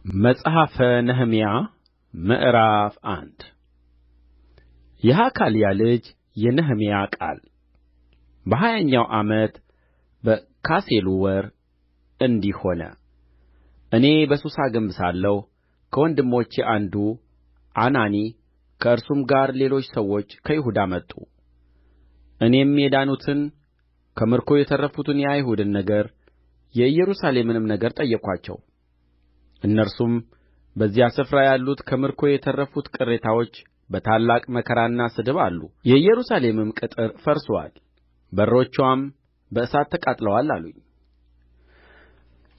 መጽሐፈ ነህምያ ምዕራፍ 1 የሐካልያ ልጅ የነህምያ ቃል በሀያኛው ዓመት በካሴሉ ወር እንዲህ ሆነ። እኔ በሱሳ ግንብ ሳለሁ ከወንድሞቼ አንዱ አናኒ ከእርሱም ጋር ሌሎች ሰዎች ከይሁዳ መጡ። እኔም የዳኑትን ከምርኮ የተረፉትን የአይሁድን ነገር የኢየሩሳሌምንም ነገር ጠየቅኋቸው። እነርሱም በዚያ ስፍራ ያሉት ከምርኮ የተረፉት ቅሬታዎች በታላቅ መከራና ስድብ አሉ፣ የኢየሩሳሌምም ቅጥር ፈርሶአል፣ በሮችዋም በእሳት ተቃጥለዋል አሉኝ።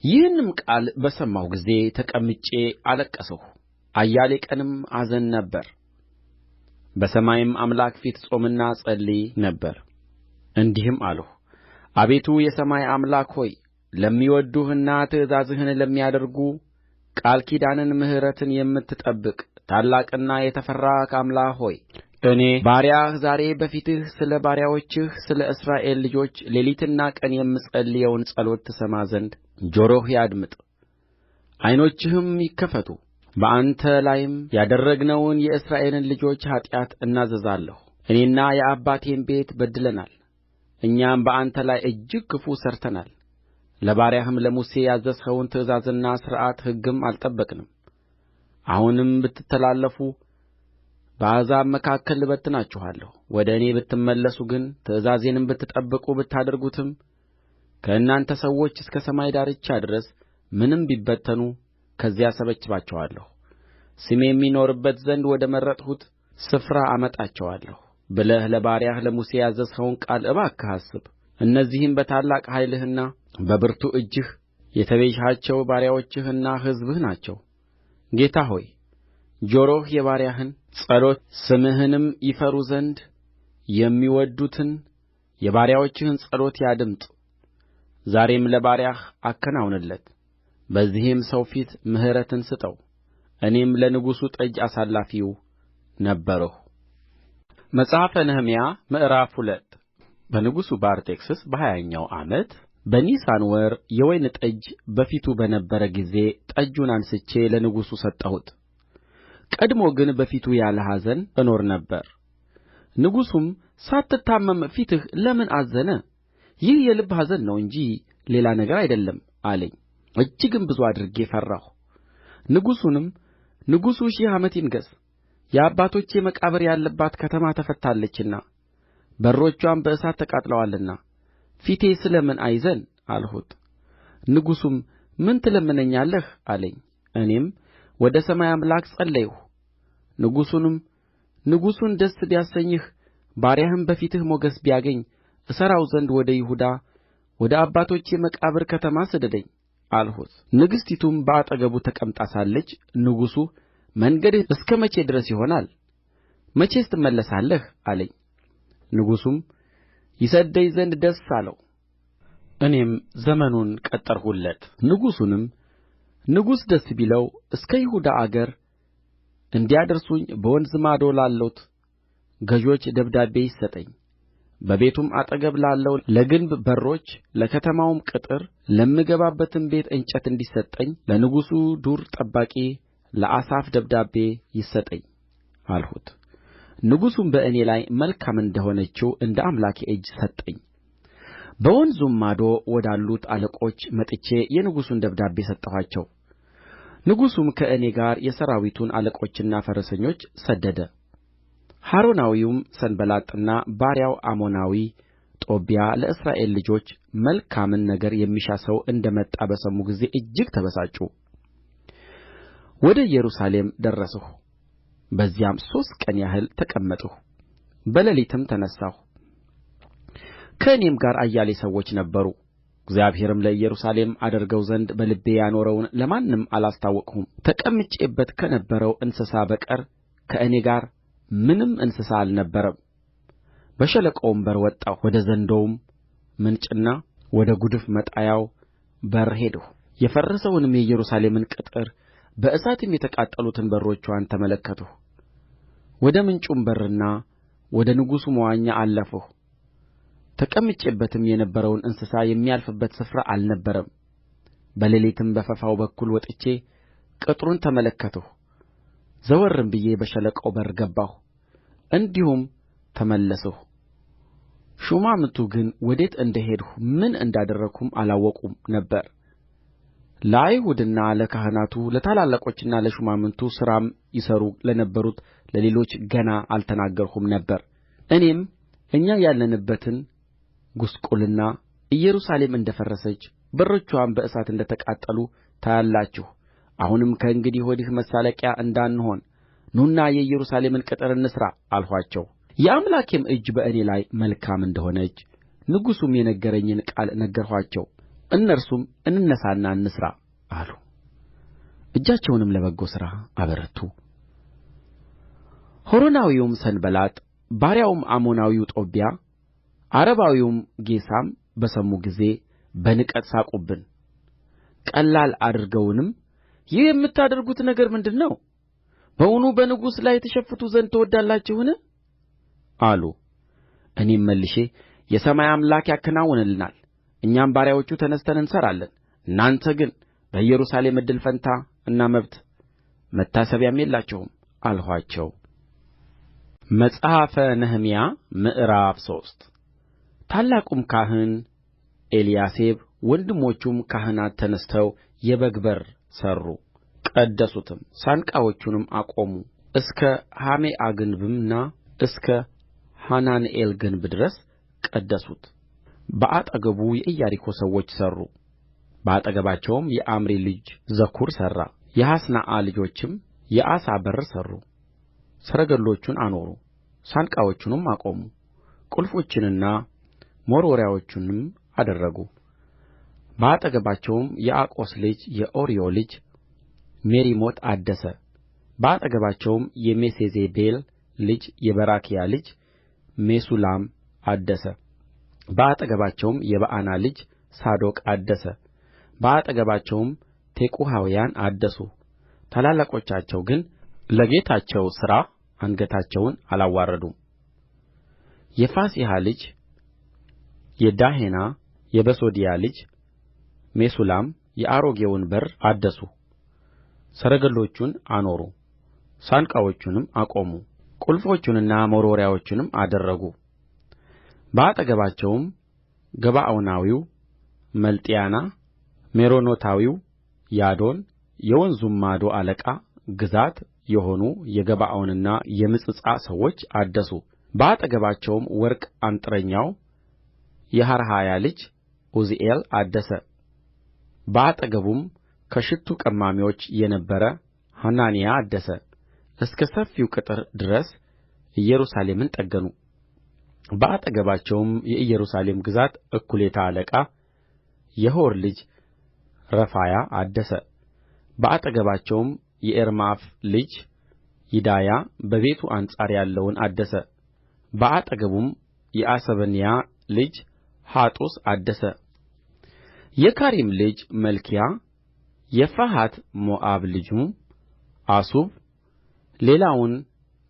ይህንም ቃል በሰማሁ ጊዜ ተቀምጬ አለቀስሁ፣ አያሌ ቀንም አዝን ነበር። በሰማይም አምላክ ፊት እጾምና እጸልይ ነበር። እንዲህም አልሁ፦ አቤቱ የሰማይ አምላክ ሆይ ለሚወድዱህና ትእዛዝህን ለሚያደርጉ ቃል ኪዳንንና ምሕረትን የምትጠብቅ ታላቅና የተፈራህ አምላክ ሆይ እኔ ባሪያህ ዛሬ በፊትህ ስለ ባሪያዎችህ ስለ እስራኤል ልጆች ሌሊትና ቀን የምጸልየውን ጸሎት ትሰማ ዘንድ ጆሮህ ያድምጥ፣ ዓይኖችህም ይከፈቱ። በአንተ ላይም ያደረግነውን የእስራኤልን ልጆች ኃጢአት እናዘዝዛለሁ። እኔና የአባቴም ቤት በድለናል፣ እኛም በአንተ ላይ እጅግ ክፉ ሠርተናል። ለባሪያህም ለሙሴ ያዘዝኸውን ትእዛዝና ሥርዓት ሕግም አልጠበቅንም። አሁንም ብትተላለፉ በአሕዛብ መካከል እበትናችኋለሁ። ወደ እኔ ብትመለሱ ግን ትእዛዜንም ብትጠብቁ ብታደርጉትም ከእናንተ ሰዎች እስከ ሰማይ ዳርቻ ድረስ ምንም ቢበተኑ ከዚያ እሰበስባቸዋለሁ፣ ስሜም ይኖርበት ዘንድ ወደ መረጥሁት ስፍራ አመጣቸዋለሁ ብለህ ለባሪያህ ለሙሴ ያዘዝኸውን ቃል እባክህ አስብ። እነዚህም በታላቅ ኃይልህና በብርቱ እጅህ የተቤዠሃቸው ባሪያዎችህና ሕዝብህ ናቸው። ጌታ ሆይ ጆሮህ የባሪያህን ጸሎት ስምህንም ይፈሩ ዘንድ የሚወድዱትን የባሪያዎችህን ጸሎት ያድምጥ። ዛሬም ለባሪያህ አከናውንለት፣ በዚህም ሰው ፊት ምሕረትን ስጠው። እኔም ለንጉሡ ጠጅ አሳላፊው ነበርሁ። መጽሐፈ ነህምያ ምዕራፍ 2 በንጉሡ በአርጤክስስ በሀያኛው ዓመት በኒሳን ወር የወይን ጠጅ በፊቱ በነበረ ጊዜ ጠጁን አንሥቼ ለንጉሡ ሰጠሁት። ቀድሞ ግን በፊቱ ያለ ኀዘን እኖር ነበር። ንጉሡም ሳትታመም ፊትህ ለምን አዘነ? ይህ የልብ ኀዘን ነው እንጂ ሌላ ነገር አይደለም አለኝ። እጅግም ብዙ አድርጌ ፈራሁ። ንጉሡንም ንጉሡ ሺህ ዓመት ይንገሥ! የአባቶቼ መቃብር ያለባት ከተማ ተፈትታለችና በሮችዋም በእሳት ተቃጥለዋልና ፊቴ ስለ ምን አይዘን አልሁት። ንጉሡም ምን ትለምነኛለህ አለኝ። እኔም ወደ ሰማይ አምላክ ጸለይሁ። ንጉሡንም ንጉሡን ደስ ቢያሰኝህ ባሪያህም በፊትህ ሞገስ ቢያገኝ እሠራው ዘንድ ወደ ይሁዳ ወደ አባቶቼ መቃብር ከተማ ስደደኝ አልሁት። ንግሥቲቱም በአጠገቡ ተቀምጣ ሳለች ንጉሡ መንገድህ እስከ መቼ ድረስ ይሆናል? መቼስ ትመለሳለህ አለኝ። ንጉሡም ይሰድደኝ ዘንድ ደስ አለው። እኔም ዘመኑን ቀጠርሁለት። ንጉሡንም ንጉሥ ደስ ቢለው እስከ ይሁዳ አገር እንዲያደርሱኝ በወንዝ ማዶ ላሉት ገዦች ደብዳቤ ይሰጠኝ፣ በቤቱም አጠገብ ላለው ለግንብ በሮች ለከተማውም ቅጥር ለምገባበትም ቤት እንጨት እንዲሰጠኝ ለንጉሡ ዱር ጠባቂ ለአሳፍ ደብዳቤ ይሰጠኝ አልሁት። ንጉሡም በእኔ ላይ መልካም እንደ ሆነችው እንደ አምላኬ እጅ ሰጠኝ። በወንዙም ማዶ ወዳሉት አለቆች መጥቼ የንጉሡን ደብዳቤ ሰጠኋቸው። ንጉሡም ከእኔ ጋር የሠራዊቱን አለቆችና ፈረሰኞች ሰደደ። ሖሮናዊውም ሰንባላጥና ባሪያው አሞናዊ ጦብያ ለእስራኤል ልጆች መልካምን ነገር የሚሻ ሰው እንደ መጣ በሰሙ ጊዜ እጅግ ተበሳጩ። ወደ ኢየሩሳሌም ደረስሁ። በዚያም ሦስት ቀን ያህል ተቀመጥሁ። በሌሊትም ተነሣሁ፣ ከእኔም ጋር አያሌ ሰዎች ነበሩ። እግዚአብሔርም ለኢየሩሳሌም አደርገው ዘንድ በልቤ ያኖረውን ለማንም አላስታወቅሁም። ተቀምጬበት ከነበረው እንስሳ በቀር ከእኔ ጋር ምንም እንስሳ አልነበረም። በሸለቆውም በር ወጣሁ፣ ወደ ዘንዶውም ምንጭና ወደ ጕድፍ መጣያው በር ሄድሁ። የፈረሰውንም የኢየሩሳሌምን ቅጥር በእሳትም የተቃጠሉትን በሮችዋን ተመለከትሁ። ወደ ምንጩም በርና ወደ ንጉሡ መዋኛ አለፍሁ። ተቀምጬበትም የነበረውን እንስሳ የሚያልፍበት ስፍራ አልነበረም። በሌሊትም በፈፋው በኩል ወጥቼ ቅጥሩን ተመለከትሁ። ዘወርም ብዬ በሸለቆው በር ገባሁ፣ እንዲሁም ተመለስሁ። ሹማምቱ ግን ወዴት እንደ ሄድሁ ምን እንዳደረግሁም አላወቁም ነበር። ለአይሁድና ለካህናቱ ለታላላቆችና ለሹማምቱ ሥራም ይሠሩ ለነበሩት ለሌሎች ገና አልተናገርሁም ነበር። እኔም እኛ ያለንበትን ጕስቍልና ኢየሩሳሌም እንደ ፈረሰች በሮችዋም በእሳት እንደ ተቃጠሉ ታያላችሁ። አሁንም ከእንግዲህ ወዲህ መሳለቂያ እንዳንሆን ኑና የኢየሩሳሌምን ቅጥር እንሥራ አልኋቸው። የአምላኬም እጅ በእኔ ላይ መልካም እንደ ሆነች ንጉሡም የነገረኝን ቃል ነገርኋቸው። እነርሱም እንነሣና እንሥራ አሉ። እጃቸውንም ለበጎ ሥራ አበረቱ። ሖሮናዊውም ሰንባላጥ ባሪያውም አሞናዊው ጦብያ ዓረባዊውም ጌሳም በሰሙ ጊዜ በንቀት ሳቁብን፣ ቀላል አድርገውንም ይህ የምታደርጉት ነገር ምንድር ነው? በውኑ በንጉሥ ላይ ትሸፍቱ ዘንድ ትወድዳላችሁን? አሉ። እኔም መልሼ የሰማይ አምላክ ያከናውንልናል፣ እኛም ባሪያዎቹ ተነሥተን እንሠራለን፣ እናንተ ግን በኢየሩሳሌም እድል ፈንታና መብት መታሰቢያም የላችሁም አልኋቸው። መጽሐፈ ነህምያ ምዕራፍ 3 ታላቁም ካህን ኤልያሴብ ወንድሞቹም ካህናት ተነሥተው የበግ በር ሠሩ፣ ቀደሱትም፣ ሳንቃዎቹንም አቆሙ። እስከ ሐሜአ ግንብና እስከ ሐናንኤል ግንብ ድረስ ቀደሱት። በአጠገቡ የኢያሪኮ ሰዎች ሠሩ። በአጠገባቸውም የአምሪ ልጅ ዘኩር ሠራ። የሃስናአ ልጆችም የዓሣ በር ሠሩ፣ ሰረገሎቹን አኖሩ፣ ሳንቃዎቹንም አቆሙ፣ ቍልፎቹንና መወርወሪያዎቹንም አደረጉ። በአጠገባቸውም የአቆስ ልጅ የኦርዮ ልጅ ሜሪሞት አደሰ። በአጠገባቸውም የሜሴዜቤል ልጅ የበራክያ ልጅ ሜሱላም አደሰ። በአጠገባቸውም የበዓና ልጅ ሳዶቅ አደሰ። በአጠገባቸውም ቴቁሐውያን አደሱ። ታላላቆቻቸው ግን ለጌታቸው ሥራ አንገታቸውን አላዋረዱም። የፋሴሐ ልጅ ዮዳሄና የበሶድያ ልጅ ሜሱላም የአሮጌውን በር አደሱ። ሰረገሎቹን አኖሩ፣ ሳንቃዎቹንም አቆሙ፣ ቍልፎቹንና መወርወሪያዎቹንም አደረጉ። በአጠገባቸውም ገባዖናዊው መልጥያና ሜሮኖታዊው ያዶን የወንዙም ማዶ አለቃ ግዛት የሆኑ የገባዖንና የምጽጳ ሰዎች አደሱ። በአጠገባቸውም ወርቅ አንጥረኛው የሐርሃያ ልጅ ዑዝኤል አደሰ። በአጠገቡም ከሽቱ ቀማሚዎች የነበረ ሐናንያ አደሰ። እስከ ሰፊው ቅጥር ድረስ ኢየሩሳሌምን ጠገኑ። በአጠገባቸውም የኢየሩሳሌም ግዛት እኵሌታ አለቃ የሆር ልጅ ረፋያ አደሰ። በአጠገባቸውም የኤርማፍ ልጅ ይዳያ በቤቱ አንጻር ያለውን አደሰ። በአጠገቡም የአሰበንያ ልጅ ሐጡስ አደሰ። የካሪም ልጅ መልክያ፣ የፈሐት ሞዓብ ልጅም አሱብ ሌላውን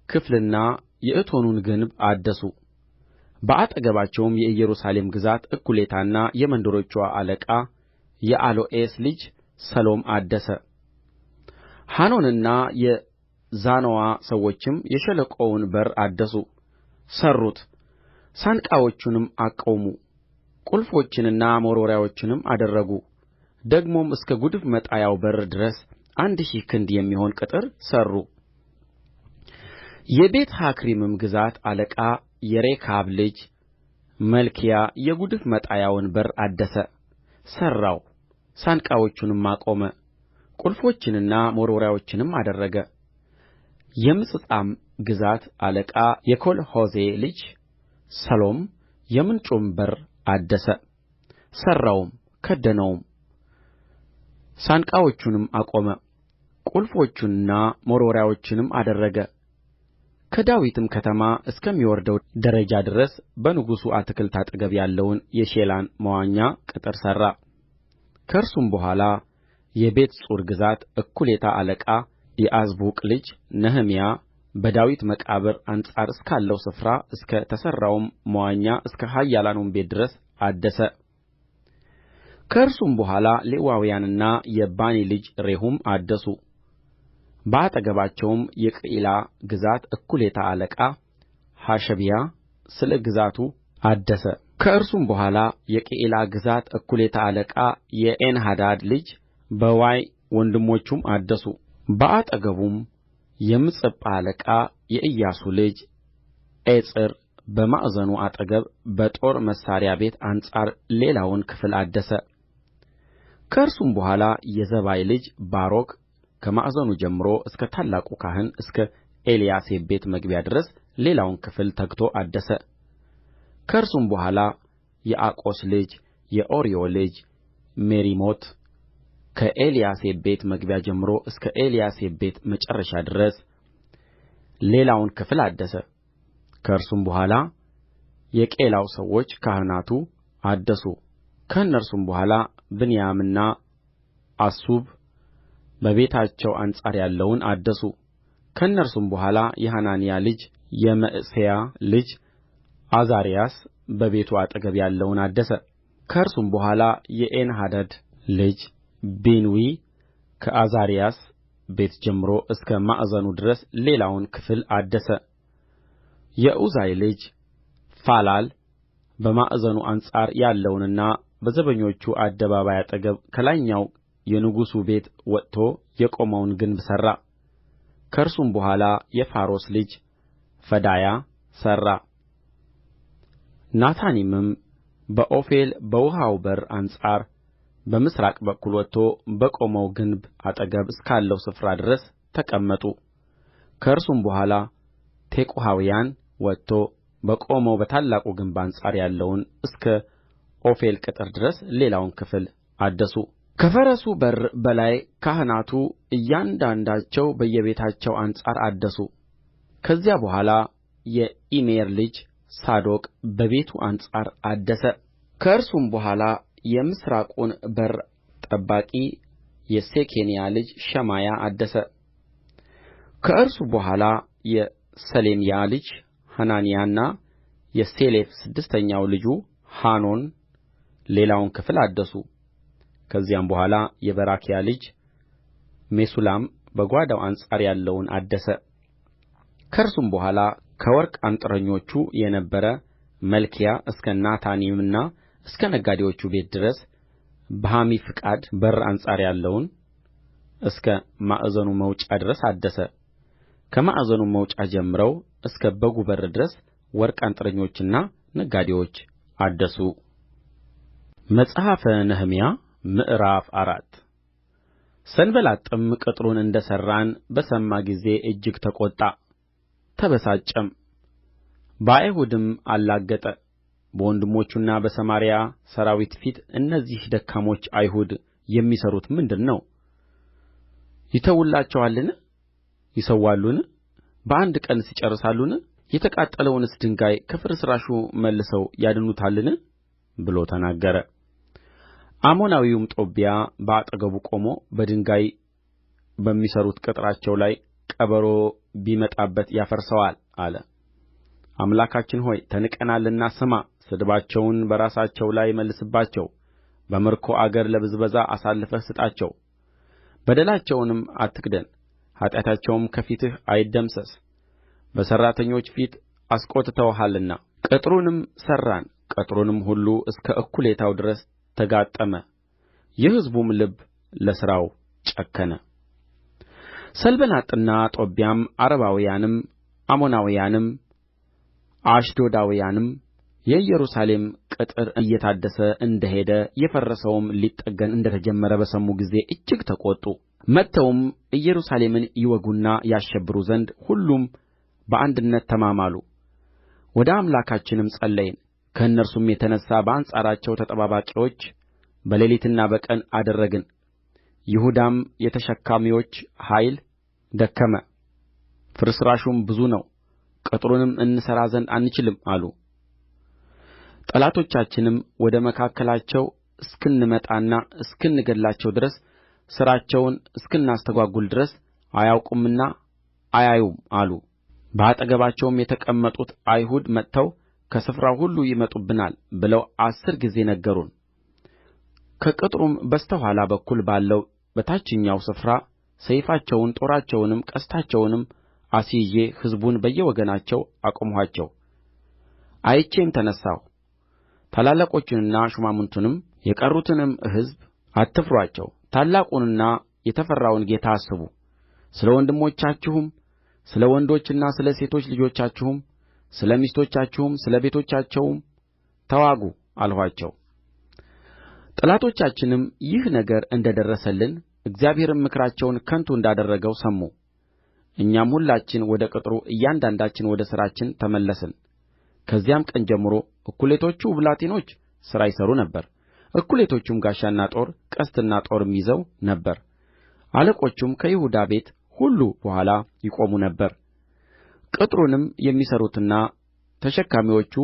ክፍልና የእቶኑን ግንብ አደሱ። በአጠገባቸውም የኢየሩሳሌም ግዛት እኵሌታና የመንደሮቹ አለቃ የአሎኤስ ልጅ ሰሎም አደሰ። ሐኖንና የዛኖዋ ሰዎችም የሸለቆውን በር አደሱ፣ ሠሩት፣ ሳንቃዎቹንም አቆሙ፣ ቍልፎቹንና መወርወሪያዎቹንም አደረጉ። ደግሞም እስከ ጕድፍ መጣያው በር ድረስ 1,000 ክንድ የሚሆን ቅጥር ሠሩ። የቤትሐካሪምም ግዛት አለቃ የሬካብ ልጅ መልክያ የጕድፍ መጣያውን በር አደሰ፣ ሠራው፣ ሳንቃዎቹንም አቆመ፣ ቍልፎቹንና መወርወሪያዎቹንም አደረገ። የምጽጳም ግዛት አለቃ የኮልሖዜ ልጅ ሰሎም የምንጩን በር አደሰ፣ ሠራውም፣ ከደነውም፣ ሳንቃዎቹንም አቆመ፣ ቍልፎቹንና መወርወሪያዎቹንም አደረገ። ከዳዊትም ከተማ እስከሚወርደው ደረጃ ድረስ በንጉሡ አትክልት አጠገብ ያለውን የሼላን መዋኛ ቅጥር ሠራ። ከእርሱም በኋላ የቤትጹር ግዛት እኵሌታ አለቃ የዓዝቡቅ ልጅ ነህምያ በዳዊት መቃብር አንጻር እስካለው ስፍራ እስከ ተሠራውም መዋኛ እስከ ኃያላኑም ቤት ድረስ አደሰ። ከእርሱም በኋላ ሌዋውያንና የባኒ ልጅ ሬሁም አደሱ። በአጠገባቸውም የቅዒላ ግዛት እኵሌታ አለቃ ሐሸብያ ስለ ግዛቱ አደሰ። ከእርሱም በኋላ የቅዒላ ግዛት እኵሌታ አለቃ የኤንሐዳድ ልጅ በዋይ ወንድሞቹም አደሱ። በአጠገቡም የምጽጳ አለቃ የኢያሱ ልጅ ኤጽር በማዕዘኑ አጠገብ በጦር መሣሪያ ቤት አንጻር ሌላውን ክፍል አደሰ። ከእርሱም በኋላ የዘባይ ልጅ ባሮክ ከማዕዘኑ ጀምሮ እስከ ታላቁ ካህን እስከ ኤልያሴብ ቤት መግቢያ ድረስ ሌላውን ክፍል ተግቶ አደሰ። ከእርሱም በኋላ የአቆስ ልጅ የኦርዮ ልጅ ሜሪሞት ከኤልያሴብ ቤት መግቢያ ጀምሮ እስከ ኤልያሴብ ቤት መጨረሻ ድረስ ሌላውን ክፍል አደሰ። ከእርሱም በኋላ የቆላው ሰዎች ካህናቱ አደሱ። ከእነርሱም በኋላ ብንያምና አሱብ በቤታቸው አንጻር ያለውን አደሱ። ከእነርሱም በኋላ የሐናንያ ልጅ የመዕሤያ ልጅ ዓዛርያስ በቤቱ አጠገብ ያለውን አደሰ። ከእርሱም በኋላ የኤንሐደድ ልጅ ቢንዊ ከዓዛርያስ ቤት ጀምሮ እስከ ማዕዘኑ ድረስ ሌላውን ክፍል አደሰ። የኡዛይ ልጅ ፋላል በማዕዘኑ አንጻር ያለውንና በዘበኞቹ አደባባይ አጠገብ ከላይኛው የንጉሡ ቤት ወጥቶ የቆመውን ግንብ ሠራ። ከእርሱም በኋላ የፋሮስ ልጅ ፈዳያ ሠራ። ናታኒምም በዖፌል በውኃው በር አንጻር በምሥራቅ በኩል ወጥቶ በቆመው ግንብ አጠገብ እስካለው ስፍራ ድረስ ተቀመጡ። ከእርሱም በኋላ ቴቁሐውያን ወጥቶ በቆመው በታላቁ ግንብ አንጻር ያለውን እስከ ዖፌል ቅጥር ድረስ ሌላውን ክፍል አደሱ። ከፈረሱ በር በላይ ካህናቱ እያንዳንዳቸው በየቤታቸው አንጻር አደሱ። ከዚያ በኋላ የኢሜር ልጅ ሳዶቅ በቤቱ አንጻር አደሰ። ከእርሱም በኋላ የምሥራቁን በር ጠባቂ የሴኬንያ ልጅ ሸማያ አደሰ። ከእርሱ በኋላ የሰሌምያ ልጅ ሐናንያና የሴሌፍ ስድስተኛው ልጁ ሐኖን ሌላውን ክፍል አደሱ። ከዚያም በኋላ የበራክያ ልጅ ሜሱላም በጓዳው አንጻር ያለውን አደሰ። ከእርሱም በኋላ ከወርቅ አንጥረኞቹ የነበረ መልክያ እስከ ናታኒምና እስከ ነጋዴዎቹ ቤት ድረስ በሐሚፍቃድ በር አንጻር ያለውን እስከ ማዕዘኑ መውጫ ድረስ አደሰ። ከማዕዘኑም መውጫ ጀምረው እስከ በጉ በር ድረስ ወርቅ አንጥረኞችና ነጋዴዎች አደሱ። መጽሐፈ ነህምያ ምዕራፍ 4 ሰንባላጥም ቅጥሩን እንደ ሠራን በሰማ ጊዜ እጅግ ተቈጣ፣ ተበሳጨም፣ በአይሁድም አላገጠ። በወንድሞቹና በሰማርያ ሠራዊት ፊት እነዚህ ደካሞች አይሁድ የሚሠሩት ምንድር ነው? ይተዉላቸዋልን? ይሠዋሉን? በአንድ ቀንስ ይጨርሳሉን? የተቃጠለውንስ ድንጋይ ከፍርስራሹ መልሰው ያድኑታልን? ብሎ ተናገረ። አሞናዊውም ጦብያ በአጠገቡ ቆሞ በድንጋይ በሚሠሩት ቅጥራቸው ላይ ቀበሮ ቢመጣበት ያፈርሰዋል አለ። አምላካችን ሆይ ተንቀናልና ስማ፣ ስድባቸውን በራሳቸው ላይ መልስባቸው፣ በምርኮ አገር ለብዝበዛ አሳልፈህ ስጣቸው። በደላቸውንም አትክደን፣ ኃጢአታቸውም ከፊትህ አይደምሰስ፣ በሠራተኞች ፊት አስቈጥተውሃልና። ቅጥሩንም ሠራን፣ ቅጥሩንም ሁሉ እስከ እኵሌታው ድረስ ተጋጠመ። የሕዝቡም ልብ ለሥራው ጨከነ። ሰንባላጥና ጦብያም ዓረባውያንም አሞናውያንም አሽዶዳውያንም የኢየሩሳሌም ቅጥር እየታደሰ እንደ ሄደ የፈረሰውም ሊጠገን እንደ ተጀመረ በሰሙ ጊዜ እጅግ ተቈጡ። መጥተውም ኢየሩሳሌምን ይወጉና ያሸብሩ ዘንድ ሁሉም በአንድነት ተማማሉ። ወደ አምላካችንም ጸለይን። ከእነርሱም የተነሣ በአንጻራቸው ተጠባባቂዎች በሌሊትና በቀን አደረግን። ይሁዳም የተሸካሚዎች ኃይል ደከመ፣ ፍርስራሹም ብዙ ነው፣ ቅጥሩንም እንሠራ ዘንድ አንችልም አሉ። ጠላቶቻችንም ወደ መካከላቸው እስክንመጣና እስክንገድላቸው ድረስ ሥራቸውን እስክናስተጓጕል ድረስ አያውቁምና አያዩም አሉ። በአጠገባቸውም የተቀመጡት አይሁድ መጥተው ከስፍራው ሁሉ ይመጡብናል ብለው አሥር ጊዜ ነገሩን። ከቅጥሩም በስተ ኋላ በኩል ባለው በታችኛው ስፍራ ሰይፋቸውን ጦራቸውንም ቀስታቸውንም አስይዤ ሕዝቡን በየወገናቸው አቆምኋቸው። አይቼም ተነሣሁ፣ ታላላቆቹንና ሹማምቱንም የቀሩትንም ሕዝብ አትፍሩአቸው፣ ታላቁንና የተፈራውን ጌታ አስቡ፣ ስለ ወንድሞቻችሁም ስለ ወንዶችና ስለ ሴቶች ልጆቻችሁም ስለ ሚስቶቻችሁም ስለ ቤቶቻቸውም ተዋጉ አልኋቸው። ጠላቶቻችንም ይህ ነገር እንደ ደረሰልን እግዚአብሔርም ምክራቸውን ከንቱ እንዳደረገው ሰሙ። እኛም ሁላችን ወደ ቅጥሩ እያንዳንዳችን ወደ ሥራችን ተመለስን። ከዚያም ቀን ጀምሮ እኵሌቶቹ ብላቴኖች ሥራ ይሠሩ ነበር፣ እኵሌቶቹም ጋሻና ጦር ቀስትና ጦርም ይዘው ነበር። አለቆቹም ከይሁዳ ቤት ሁሉ በኋላ ይቆሙ ነበር። ቅጥሩንም የሚሠሩትና ተሸካሚዎቹ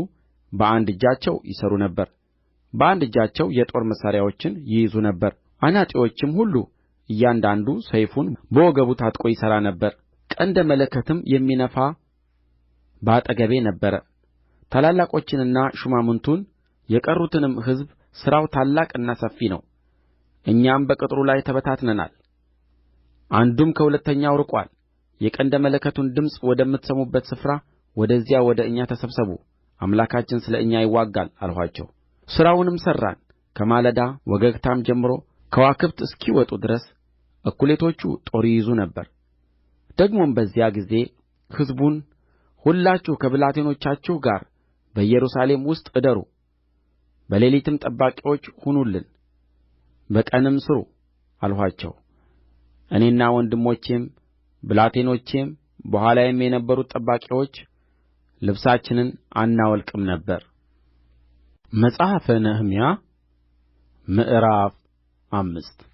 በአንድ እጃቸው ይሠሩ ነበር፣ በአንድ እጃቸው የጦር መሣሪያዎችን ይይዙ ነበር። አናጢዎችም ሁሉ እያንዳንዱ ሰይፉን በወገቡ ታጥቆ ይሠራ ነበር። ቀንደ መለከትም የሚነፋ በአጠገቤ ነበረ። ታላላቆችንና ሹማምቱን የቀሩትንም ሕዝብ ሥራው ታላቅና ሰፊ ነው፣ እኛም በቅጥሩ ላይ ተበታትነናል፣ አንዱም ከሁለተኛው ርቆአል። የቀንደ መለከቱን ድምፅ ወደምትሰሙበት ስፍራ ወደዚያ ወደ እኛ ተሰብሰቡ፣ አምላካችን ስለ እኛ ይዋጋል አልኋቸው። ሥራውንም ሠራን። ከማለዳ ወገግታም ጀምሮ ከዋክብት እስኪወጡ ድረስ እኵሌቶቹ ጦር ይይዙ ነበር። ደግሞም በዚያ ጊዜ ሕዝቡን ሁላችሁ ከብላቴኖቻችሁ ጋር በኢየሩሳሌም ውስጥ እደሩ፣ በሌሊትም ጠባቂዎች ሁኑልን፣ በቀንም ሥሩ አልኋቸው። እኔና ወንድሞቼም ብላቴኖቼም በኋላዬም የነበሩት ጠባቂዎች ልብሳችንን አናወልቅም ነበር። መጽሐፈ ነህምያ ምዕራፍ 5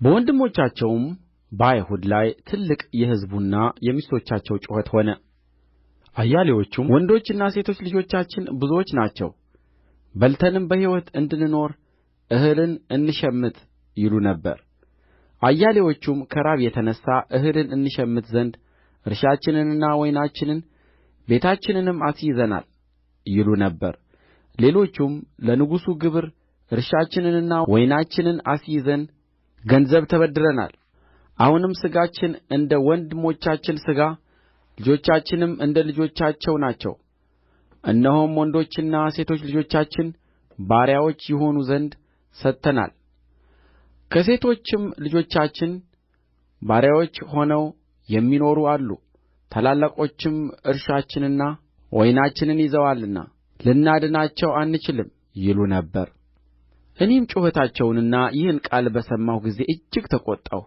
በወንድሞቻቸውም በአይሁድ ላይ ትልቅ የሕዝቡና የሚስቶቻቸው ጩኸት ሆነ። አያሌዎቹም ወንዶችና ሴቶች ልጆቻችን ብዙዎች ናቸው፣ በልተንም በሕይወት እንድንኖር እህልን እንሸምት ይሉ ነበር። አያሌዎቹም ከራብ የተነሣ እህልን እንሸምት ዘንድ እርሻችንንና ወይናችንን ቤታችንንም አስይዘናል ይሉ ነበር። ሌሎቹም ለንጉሡ ግብር እርሻችንንና ወይናችንን አስይዘን ገንዘብ ተበድረናል፣ አሁንም ሥጋችን እንደ ወንድሞቻችን ሥጋ ልጆቻችንም እንደ ልጆቻቸው ናቸው። እነሆም ወንዶችና ሴቶች ልጆቻችን ባሪያዎች ይሆኑ ዘንድ ሰጥተናል፣ ከሴቶችም ልጆቻችን ባሪያዎች ሆነው የሚኖሩ አሉ። ታላላቆችም እርሻችንና ወይናችንን ይዘዋልና ልናድናቸው አንችልም ይሉ ነበር። እኔም ጩኸታቸውንና ይህን ቃል በሰማሁ ጊዜ እጅግ ተቈጣሁ፣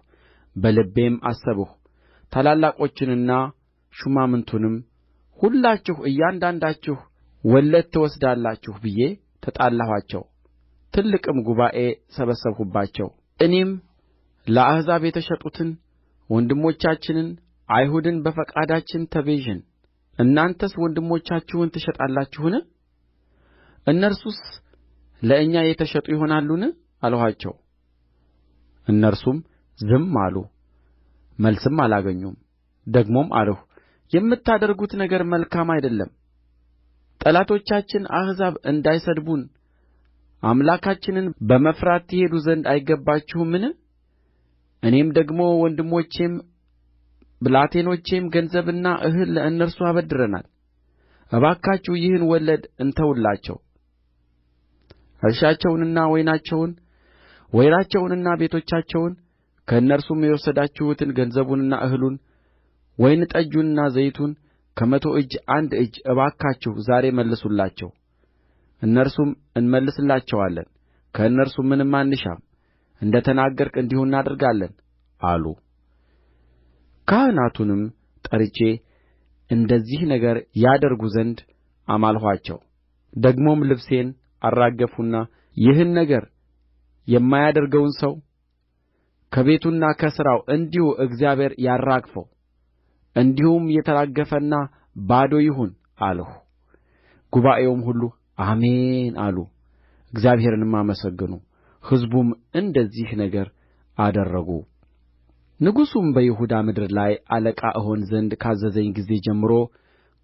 በልቤም አሰብሁ። ታላላቆቹንና ሹማምቱንም ሁላችሁ እያንዳንዳችሁ ወለድ ትወስዳላችሁ ብዬ ተጣላኋቸው። ትልቅም ጉባኤ ሰበሰብሁባቸው። እኔም ለአሕዛብ የተሸጡትን ወንድሞቻችንን አይሁድን በፈቃዳችን ተቤዠን፣ እናንተስ ወንድሞቻችሁን ትሸጣላችሁን? እነርሱስ ለእኛ የተሸጡ ይሆናሉን? አልኋቸው። እነርሱም ዝም አሉ፣ መልስም አላገኙም። ደግሞም አልሁ፣ የምታደርጉት ነገር መልካም አይደለም። ጠላቶቻችን አሕዛብ እንዳይሰድቡን አምላካችንን በመፍራት ትሄዱ ዘንድ አይገባችሁምን? እኔም ደግሞ ወንድሞቼም ብላቴኖቼም ገንዘብና እህል ለእነርሱ አበድረናል። እባካችሁ ይህን ወለድ እንተውላቸው፣ እርሻቸውንና ወይናቸውን ወይራቸውንና ቤቶቻቸውን ከእነርሱም የወሰዳችሁትን ገንዘቡንና እህሉን ወይን ጠጁንና ዘይቱን ከመቶ እጅ አንድ እጅ እባካችሁ ዛሬ መልሱላቸው። እነርሱም እንመልስላቸዋለን፣ ከእነርሱም ምንም አንሻም፣ እንደ ተናገርህ እንዲሁ እናደርጋለን አሉ። ካህናቱንም ጠርቼ እንደዚህ ነገር ያደርጉ ዘንድ አማልኋቸው። ደግሞም ልብሴን አራገፍሁና ይህን ነገር የማያደርገውን ሰው ከቤቱና ከሥራው እንዲሁ እግዚአብሔር ያራግፈው፣ እንዲሁም የተራገፈና ባዶ ይሁን አልሁ። ጉባኤውም ሁሉ አሜን አሉ፣ እግዚአብሔርንም አመሰገኑ። ሕዝቡም እንደዚህ ነገር አደረጉ። ንጉሡም በይሁዳ ምድር ላይ አለቃ እሆን ዘንድ ካዘዘኝ ጊዜ ጀምሮ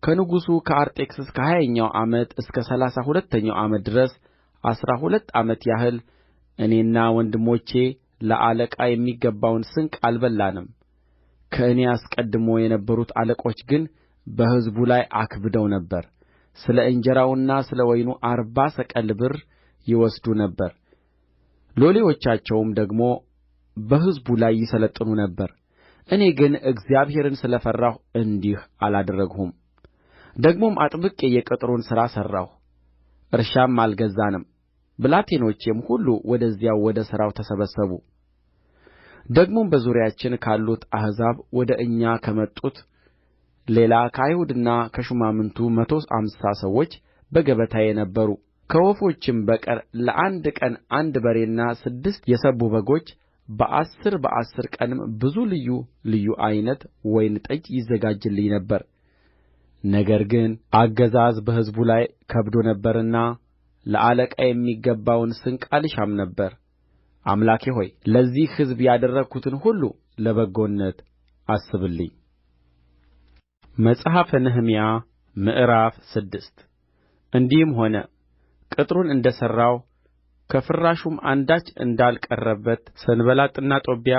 ከንጉሡ ከአርጤክስስ ከሀያኛው ዓመት እስከ ሠላሳ ሁለተኛው ዓመት ድረስ 12 ዓመት ያህል እኔና ወንድሞቼ ለአለቃ የሚገባውን ስንቅ አልበላንም። ከእኔ አስቀድሞ የነበሩት አለቆች ግን በሕዝቡ ላይ አክብደው ነበር። ስለ እንጀራውና ስለ ወይኑ 40 ሰቅል ብር ይወስዱ ነበር። ሎሌዎቻቸውም ደግሞ በሕዝቡ ላይ ይሠለጥኑ ነበር። እኔ ግን እግዚአብሔርን ስለ ፈራሁ እንዲህ አላደረግሁም። ደግሞም አጥብቄ የቅጥሩን ሥራ ሠራሁ፣ እርሻም አልገዛንም። ብላቴኖቼም ሁሉ ወደዚያው ወደ ሥራው ተሰበሰቡ። ደግሞም በዙሪያችን ካሉት አሕዛብ ወደ እኛ ከመጡት ሌላ ከአይሁድና ከሹማምቱ 150 ሰዎች በገበታዬ ነበሩ። ከወፎችም በቀር ለአንድ ቀን አንድ በሬና ስድስት የሰቡ በጎች በአሥር በአሥር ቀንም ብዙ ልዩ ልዩ ዓይነት ወይን ጠጅ ይዘጋጅልኝ ነበር። ነገር ግን አገዛዝ በሕዝቡ ላይ ከብዶ ነበርና ለአለቃ የሚገባውን ስንቅ አልሻም ነበር። አምላኬ ሆይ፣ ለዚህ ሕዝብ ያደረግሁትን ሁሉ ለበጎነት አስብልኝ። መጽሐፈ ነህምያ ምዕራፍ 6 እንዲህም ሆነ፣ ቅጥሩን እንደ ሠራሁ ከፍራሹም አንዳች እንዳልቀረበት ሰንባላጥና ጦብያ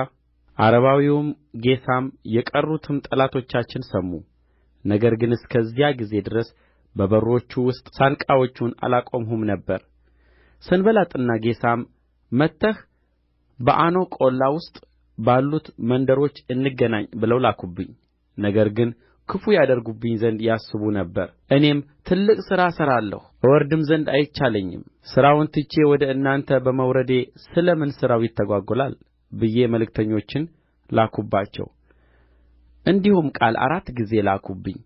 ዓረባዊውም ጌሳም የቀሩትም ጠላቶቻችን ሰሙ። ነገር ግን እስከዚያ ጊዜ ድረስ በበሮቹ ውስጥ ሳንቃዎቹን አላቆምሁም ነበር። ሰንባላጥና ጌሳም መጥተህ በኦኖ ቈላ ውስጥ ባሉት መንደሮች እንገናኝ ብለው ላኩብኝ። ነገር ግን ክፉ ያደርጉብኝ ዘንድ ያስቡ ነበር። እኔም ትልቅ ሥራ እሠራለሁ፣ እወርድም ዘንድ አይቻለኝም። ሥራውን ትቼ ወደ እናንተ በመውረዴ ስለ ምን ሥራው ይታጐላል ብዬ መልእክተኞችን ላክሁባቸው። እንዲሁም ቃል አራት ጊዜ ላኩብኝ።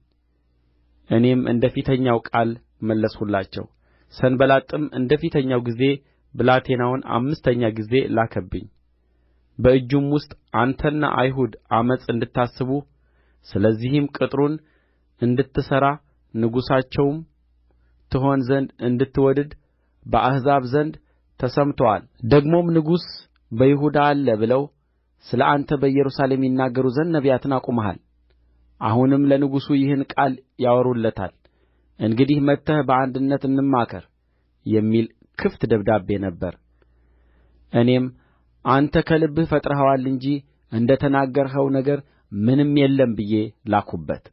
እኔም እንደ ፊተኛው ቃል መለስሁላቸው። ሰንባላጥም እንደ ፊተኛው ጊዜ ብላቴናውን አምስተኛ ጊዜ ላከብኝ። በእጁም ውስጥ አንተና አይሁድ ዓመፅ እንድታስቡ፣ ስለዚህም ቅጥሩን እንድትሠራ ንጉሣቸውም ትሆን ዘንድ እንድትወድድ በአሕዛብ ዘንድ ተሰምቶአል። ደግሞም ንጉሥ በይሁዳ አለ ብለው ስለ አንተ በኢየሩሳሌም ይናገሩ ዘንድ ነቢያትን አቁመሃል። አሁንም ለንጉሡ ይህን ቃል ያወሩለታል። እንግዲህ መጥተህ በአንድነት እንማከር የሚል ክፍት ደብዳቤ ነበረ። እኔም አንተ ከልብህ ፈጥረኸዋል እንጂ እንደ ተናገርኸው ነገር ምንም የለም ብዬ ላክሁበት።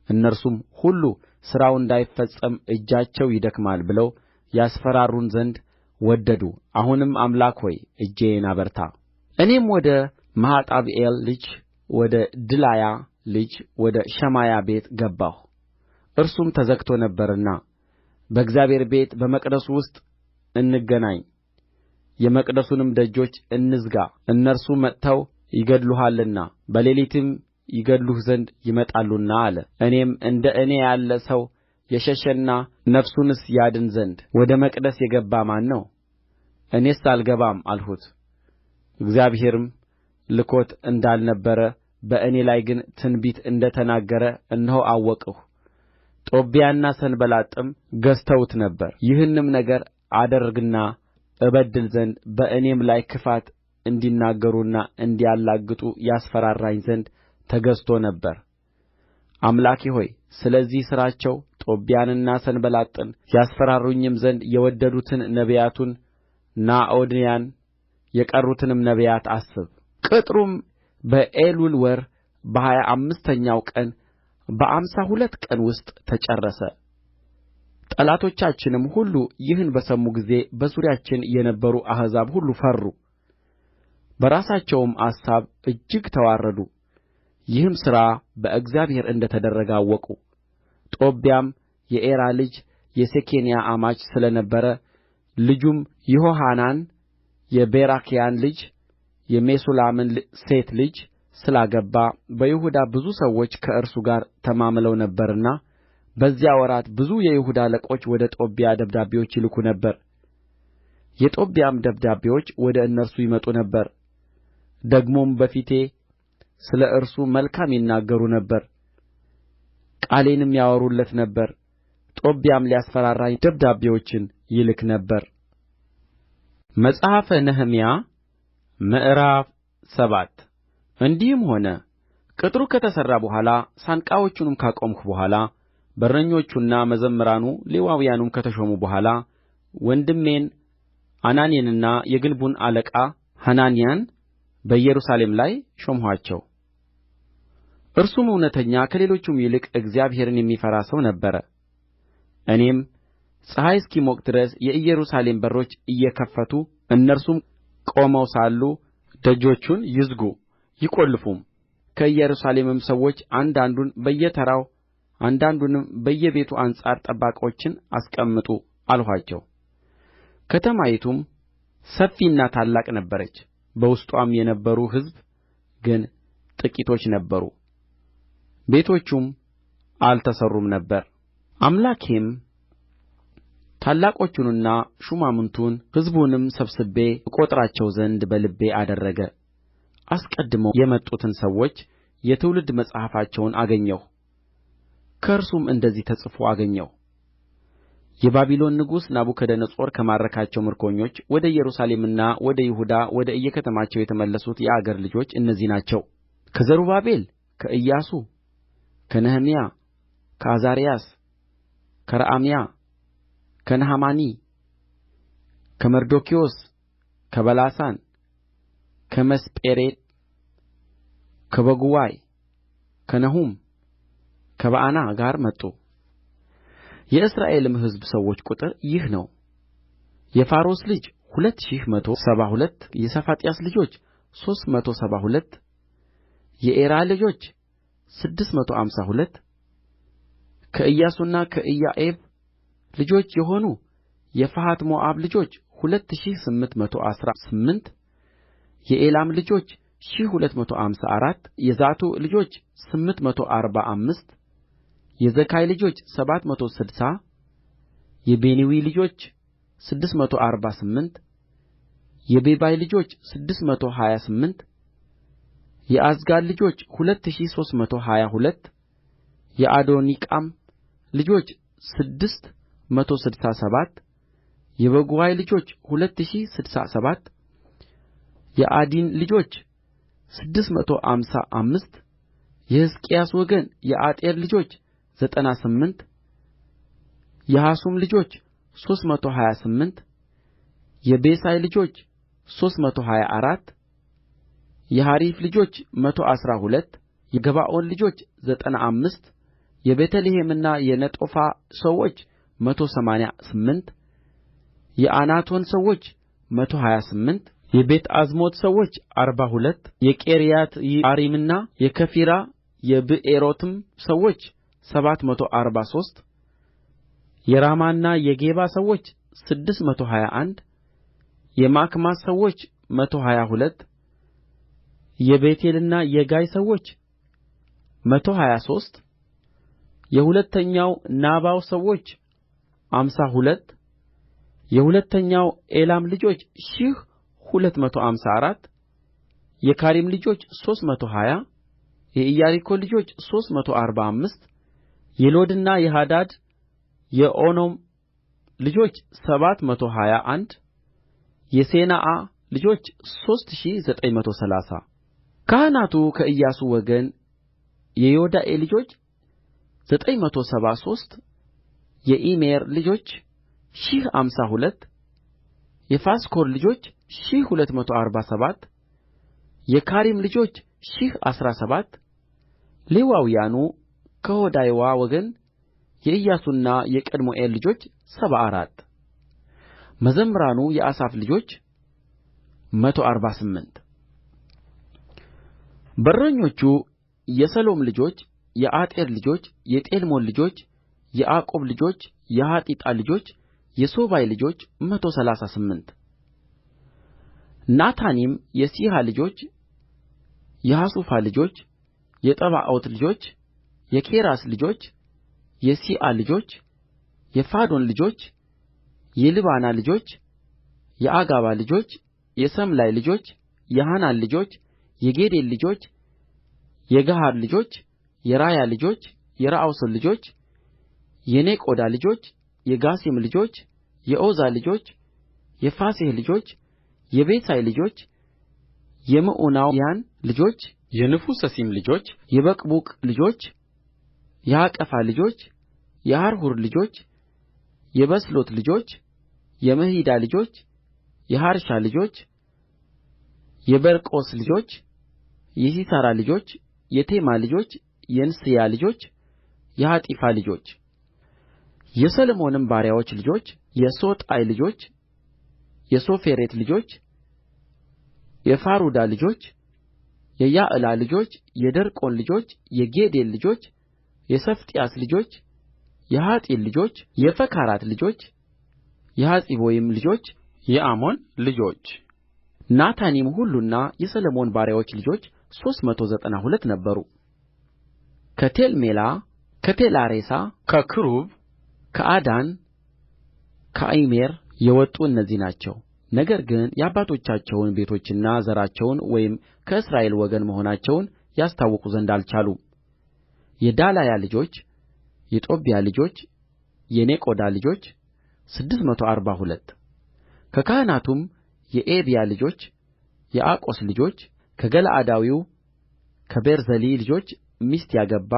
እነርሱም ሁሉ ሥራው እንዳይፈጸም እጃቸው ይደክማል ብለው ያስፈራሩን ዘንድ ወደዱ። አሁንም አምላክ ሆይ፣ እጄን አበርታ። እኔም ወደ መሔጣብኤል ልጅ ወደ ድላያ ልጅ ወደ ሸማያ ቤት ገባሁ፣ እርሱም ተዘግቶ ነበርና፣ በእግዚአብሔር ቤት በመቅደሱ ውስጥ እንገናኝ፣ የመቅደሱንም ደጆች እንዝጋ፣ እነርሱ መጥተው ይገድሉሃልና በሌሊትም ይገድሉህ ዘንድ ይመጣሉና አለ። እኔም እንደ እኔ ያለ ሰው የሸሸና ነፍሱንስ ያድን ዘንድ ወደ መቅደስ የገባ ማን ነው? እኔስ አልገባም አልሁት። እግዚአብሔርም ልኮት እንዳልነበረ በእኔ ላይ ግን ትንቢት እንደ ተናገረ እነሆ አወቅሁ። ጦብያና ሰንባላጥም ገዝተውት ነበር። ይህንም ነገር አደርግና እበድል ዘንድ በእኔም ላይ ክፋት እንዲናገሩና እንዲያላግጡ ያስፈራራኝ ዘንድ ተገዝቶ ነበር። አምላኬ ሆይ፣ ስለዚህ ሥራቸው ጦብያንና ሰንባላጥን ያስፈራሩኝም ዘንድ የወደዱትን ነቢያቱን ኖዓድያን የቀሩትንም ነቢያት አስብ። ቅጥሩም በኤሉል ወር በ25ኛው ቀን በአምሳ ሁለት ቀን ውስጥ ተጨረሰ። ጠላቶቻችንም ሁሉ ይህን በሰሙ ጊዜ በዙሪያችን የነበሩ አሕዛብ ሁሉ ፈሩ፣ በራሳቸውም አሳብ እጅግ ተዋረዱ። ይህም ሥራ በእግዚአብሔር እንደ ተደረገ አወቁ። ጦብያም የኤራ ልጅ የሴኬንያ አማች ስለ ነበረ፣ ልጁም ይሆሐናን የቤራክያን ልጅ የሜሱላምን ሴት ልጅ ስላገባ፣ በይሁዳ ብዙ ሰዎች ከእርሱ ጋር ተማምለው ነበርና፣ በዚያ ወራት ብዙ የይሁዳ አለቆች ወደ ጦብያ ደብዳቤዎች ይልኩ ነበር። የጦብያም ደብዳቤዎች ወደ እነርሱ ይመጡ ነበር። ደግሞም በፊቴ ስለ እርሱ መልካም ይናገሩ ነበር፣ ቃሌንም ያወሩለት ነበር። ጦብያም ሊያስፈራራኝ ደብዳቤዎችን ይልክ ነበር። መጽሐፈ ነህምያ ምዕራፍ 7 እንዲህም ሆነ፣ ቅጥሩ ከተሠራ በኋላ፣ ሳንቃዎቹንም ካቆምሁ በኋላ፣ በረኞቹና መዘምራኑ ሌዋውያኑም ከተሾሙ በኋላ፣ ወንድሜን አናኒንና የግንቡን አለቃ ሐናንያን በኢየሩሳሌም ላይ ሾምኋቸው። እርሱም እውነተኛ ከሌሎቹም ይልቅ እግዚአብሔርን የሚፈራ ሰው ነበረ። እኔም ፀሐይ እስኪሞቅ ድረስ የኢየሩሳሌም በሮች እየከፈቱ እነርሱም ቆመው ሳሉ ደጆቹን ይዝጉ ይቈልፉም፣ ከኢየሩሳሌምም ሰዎች አንዳንዱን በየተራው አንዳንዱንም በየቤቱ አንጻር ጠባቆችን አስቀምጡ አልኋቸው። ከተማይቱም ሰፊና ታላቅ ነበረች፣ በውስጥዋም የነበሩ ሕዝብ ግን ጥቂቶች ነበሩ፣ ቤቶቹም አልተሠሩም ነበር። አምላኬም ታላቆቹንና ሹማምቱን ሕዝቡንም ሰብስቤ እቈጥራቸው ዘንድ በልቤ አደረገ። አስቀድመው የመጡትን ሰዎች የትውልድ መጽሐፋቸውን አገኘሁ፣ ከእርሱም እንደዚህ ተጽፎ አገኘሁ። የባቢሎን ንጉሥ ናቡከደነፆር ከማረካቸው ምርኮኞች ወደ ኢየሩሳሌምና ወደ ይሁዳ ወደ እየከተማቸው የተመለሱት የአገር ልጆች እነዚህ ናቸው። ከዘሩባቤል ከኢያሱ ከነህምያ ከዓዛርያስ ከረዓምያ ከነሐማኒ ከመርዶክዮስ ከበላሳን ከሚስጴሬት ከበጉዋይ ከነሑም ከበዓና ጋር መጡ። የእስራኤልም ሕዝብ ሰዎች ቍጥር ይህ ነው። የፋሮስ ልጅ 2 ሺህ 172 የሰፋጥያስ ልጆች 372 የኤራ ልጆች 652 ከኢያሱና ከኢዮአብ ልጆች የሆኑ የፈሐት ሞዓብ ልጆች 2818 የኤላም ልጆች 1254 የዛቱዕ ልጆች 845 የዘካይ ልጆች 760 የቢንዊ ልጆች 648 የቤባይ ልጆች 628 የዓዝጋድ ልጆች 2322 የአዶኒቃም ልጆች 667 የበጉዋይ ልጆች 2067 የዓዲን ልጆች 655 የሕዝቅያስ ወገን የአጤር ልጆች 98 የሐሱም ልጆች 328 የቤሳይ ልጆች 324 የሐሪፍ ልጆች 112 የገባዖን ልጆች 95 የቤተ ልሔምና የነጦፋ ሰዎች 188 የዓናቶን ሰዎች 128 የቤትዓዝሞት ሰዎች 42 የቂርያትይዓሪምና የከፊራ የብኤሮትም ሰዎች 743 የራማና የጌባ ሰዎች 621 የማክማስ ሰዎች 122 የቤቴልና የጋይ ሰዎች 123 የሁለተኛው ናባው ሰዎች 52 የሁለተኛው ኤላም ልጆች ሺህ 254 የካሪም ልጆች 320 የኢያሪኮ ልጆች 345 የሎድና የሐዲድ የኦኖም ልጆች 721 የሴናዓ ልጆች 3930 ካህናቱ ከኢያሱ ወገን የዮዳኤ ልጆች 973 የኢሜር ልጆች ሺህ አምሳ ሁለት የፋስኮር ልጆች ሺህ 247 የካሪም ልጆች ሺህ 17 ሌዋውያኑ ከሆዳይዋ ወገን የኢያሱና የቀድምኤል ልጆች 74 መዘምራኑ የአሳፍ ልጆች 148 በረኞቹ የሰሎም ልጆች የአጤር ልጆች የጤልሞን ልጆች የዓቁብ ልጆች የሐጢጣ ልጆች የሶባይ ልጆች 138 ናታኒም የሲሐ ልጆች የሐሡፋ ልጆች የጠብዖት ልጆች የኬራስ ልጆች የሲዓ ልጆች የፋዶን ልጆች የልባና ልጆች የአጋባ ልጆች የሰምላይ ልጆች የሐናን ልጆች የጌዴል ልጆች የጋሐር ልጆች የራያ ልጆች የረአሶን ልጆች የኔቆዳ ልጆች የጋሴም ልጆች የዖዛ ልጆች የፋሴሐ ልጆች የቤሳይ ልጆች የምዑናውያን ልጆች የንፉሰሲም ልጆች የበቅቡቅ ልጆች የሐቀፋ ልጆች የሐርሑር ልጆች የበስሎት ልጆች የምሒዳ ልጆች የሐርሻ ልጆች የበርቆስ ልጆች የሲሣራ ልጆች የቴማ ልጆች የንስያ ልጆች የሐጢፋ ልጆች የሰሎሞንም ባሪያዎች ልጆች የሶጣይ ልጆች የሶፌሬት ልጆች የፍሩዳ ልጆች የያዕላ ልጆች የደርቆን ልጆች የጌዴል ልጆች የሰፋጥያስ ልጆች የሐጢል ልጆች የፈከራት ልጆች የሐፂቦይም ልጆች የአሞን ልጆች ናታኒም ሁሉና የሰሎሞን ባሪያዎች ልጆች 392 ነበሩ። ከቴልሜላ ከቴላሬሳ ከክሩብ ከአዳን ከኢሜር የወጡ እነዚህ ናቸው። ነገር ግን የአባቶቻቸውን ቤቶችና ዘራቸውን ወይም ከእስራኤል ወገን መሆናቸውን ያስታውቁ ዘንድ አልቻሉም። የዳላያ ልጆች የጦብያ ልጆች የኔቆዳ ልጆች 642 ከካህናቱም የኤብያ ልጆች የአቆስ ልጆች ከገለዓዳዊው ከቤርዜሊ ልጆች ሚስት ያገባ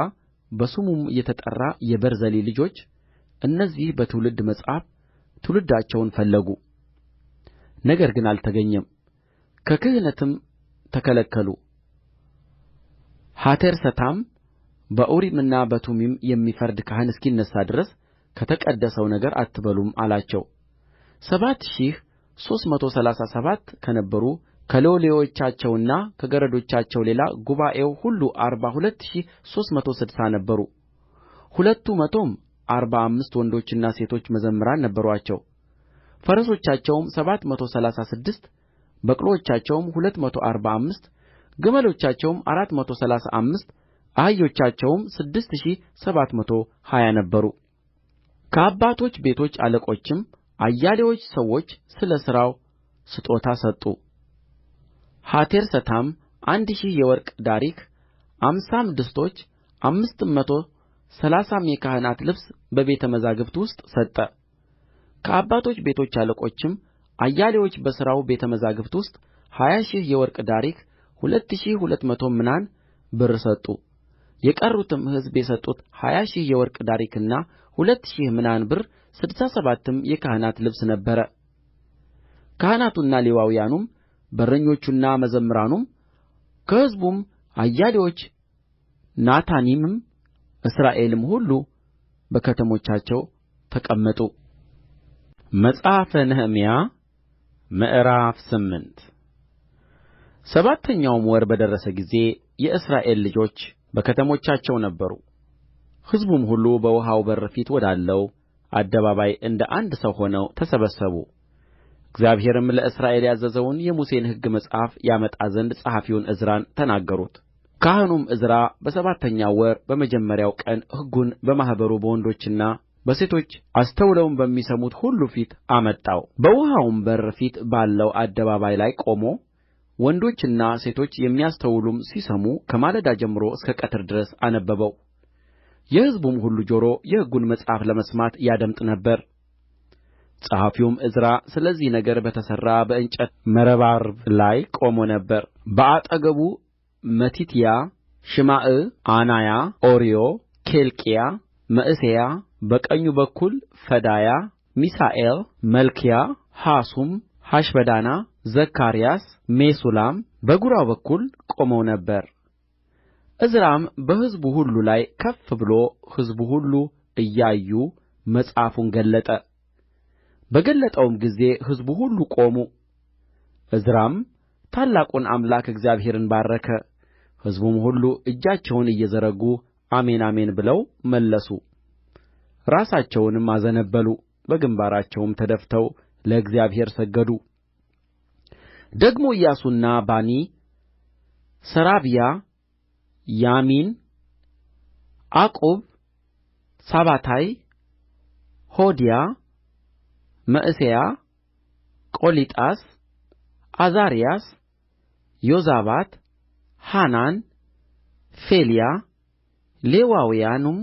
በስሙም የተጠራ የቤርዜሊ ልጆች እነዚህ በትውልድ መጽሐፍ ትውልዳቸውን ፈለጉ፣ ነገር ግን አልተገኘም፣ ከክህነትም ተከለከሉ። ሐቴርሰታም በኡሪምና በቱሚም የሚፈርድ ካህን እስኪነሣ ድረስ ከተቀደሰው ነገር አትበሉም አላቸው። 7337 ከነበሩ ከሎሌዎቻቸውና ከገረዶቻቸው ሌላ ጉባኤው ሁሉ 42360 ነበሩ። ሁለቱ መቶም አርባ አምስት ወንዶችና ሴቶች መዘምራን ነበሩአቸው። ፈረሶቻቸውም 736 በቅሎቻቸውም 245 ግመሎቻቸውም 435 አህዮቻቸውም 6720 ነበሩ። ከአባቶች ቤቶች አለቆችም አያሌዎች ሰዎች ስለ ሥራው ስጦታ ሰጡ። ሐቴርሰታም 1,000 የወርቅ ዳሪክ አምሳም ድስቶች 530ም የካህናት ልብስ በቤተ መዛግብት ውስጥ ሰጠ። ከአባቶች ቤቶች አለቆችም አያሌዎች በሥራው ቤተ መዛግብት ውስጥ 20,000 የወርቅ ዳሪክ 2,200 ምናን ብር ሰጡ። የቀሩትም ሕዝብ የሰጡት 20,000 የወርቅ ዳሪክና 2,000 ምናን ብር 67ም የካህናት ልብስ ነበረ። ካህናቱና ሌዋውያኑም በረኞቹና መዘምራኑም ከሕዝቡም አያሌዎች ናታኒምም እስራኤልም ሁሉ በከተሞቻቸው ተቀመጡ። መጽሐፈ ነህምያ ምዕራፍ 8 ሰባተኛውም ወር በደረሰ ጊዜ የእስራኤል ልጆች በከተሞቻቸው ነበሩ። ሕዝቡም ሁሉ በውኃው በር ፊት ወዳለው አደባባይ እንደ አንድ ሰው ሆነው ተሰበሰቡ። እግዚአብሔርም ለእስራኤል ያዘዘውን የሙሴን ሕግ መጽሐፍ ያመጣ ዘንድ ጸሐፊውን ዕዝራን ተናገሩት። ካህኑም ዕዝራ በሰባተኛው ወር በመጀመሪያው ቀን ሕጉን በማኅበሩ በወንዶችና በሴቶች አስተውለውም በሚሰሙት ሁሉ ፊት አመጣው። በውኃውም በር ፊት ባለው አደባባይ ላይ ቆሞ ወንዶችና ሴቶች የሚያስተውሉም ሲሰሙ ከማለዳ ጀምሮ እስከ ቀትር ድረስ አነበበው። የሕዝቡም ሁሉ ጆሮ የሕጉን መጽሐፍ ለመስማት ያደምጥ ነበር። ጸሐፊውም ዕዝራ ስለዚህ ነገር በተሠራ በእንጨት መረባርብ ላይ ቆሞ ነበር። በአጠገቡ መቲትያ፣ ሽማዕ፣ ዓናያ፣ ኦርዮ፣ ኬልቅያስ፣ መዕሤያ፣ በቀኙ በኩል ፈዳያ፣ ሚሳኤል፣ መልክያ፣ ሐሱም፣ ሐሽበዳና፣ ዘካርያስ፣ ሜሱላም በግራው በኩል ቆመው ነበር። ዕዝራም በሕዝቡ ሁሉ ላይ ከፍ ብሎ ሕዝቡ ሁሉ እያዩ መጽሐፉን ገለጠ። በገለጠውም ጊዜ ሕዝቡ ሁሉ ቆሙ። ዕዝራም ታላቁን አምላክ እግዚአብሔርን ባረከ። ሕዝቡም ሁሉ እጃቸውን እየዘረጉ አሜን አሜን ብለው መለሱ። ራሳቸውንም አዘነበሉ፣ በግምባራቸውም ተደፍተው ለእግዚአብሔር ሰገዱ። ደግሞ ኢያሱና ባኒ፣ ሰራብያ፣ ያሚን፣ ዓቁብ፣ ሳባታይ፣ ሆዲያ፣ መዕሤያ፣ ቆሊጣስ፣ ዓዛርያስ፣ ዮዛባት፣ ሐናን፣ ፌልያ ሌዋውያኑም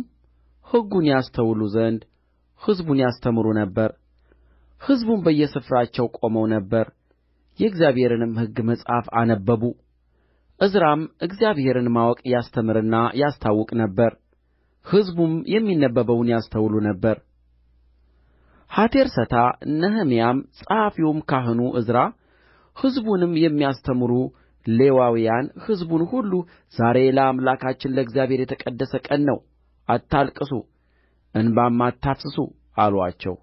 ሕጉን ያስተውሉ ዘንድ ሕዝቡን ያስተምሩ ነበር። ሕዝቡም በየስፍራቸው ቆመው ነበር፣ የእግዚአብሔርንም ሕግ መጽሐፍ አነበቡ። ዕዝራም እግዚአብሔርን ማወቅ ያስተምርና ያስታውቅ ነበር፣ ሕዝቡም የሚነበበውን ያስተውሉ ነበር። ሐቴርሰታ ነህምያም ጸሐፊውም ካህኑ ዕዝራ ሕዝቡንም የሚያስተምሩ ሌዋውያን ሕዝቡን ሁሉ ዛሬ ለአምላካችን ለእግዚአብሔር የተቀደሰ ቀን ነው፣ አታልቅሱ፣ እንባም አታፍስሱ አሉአቸው።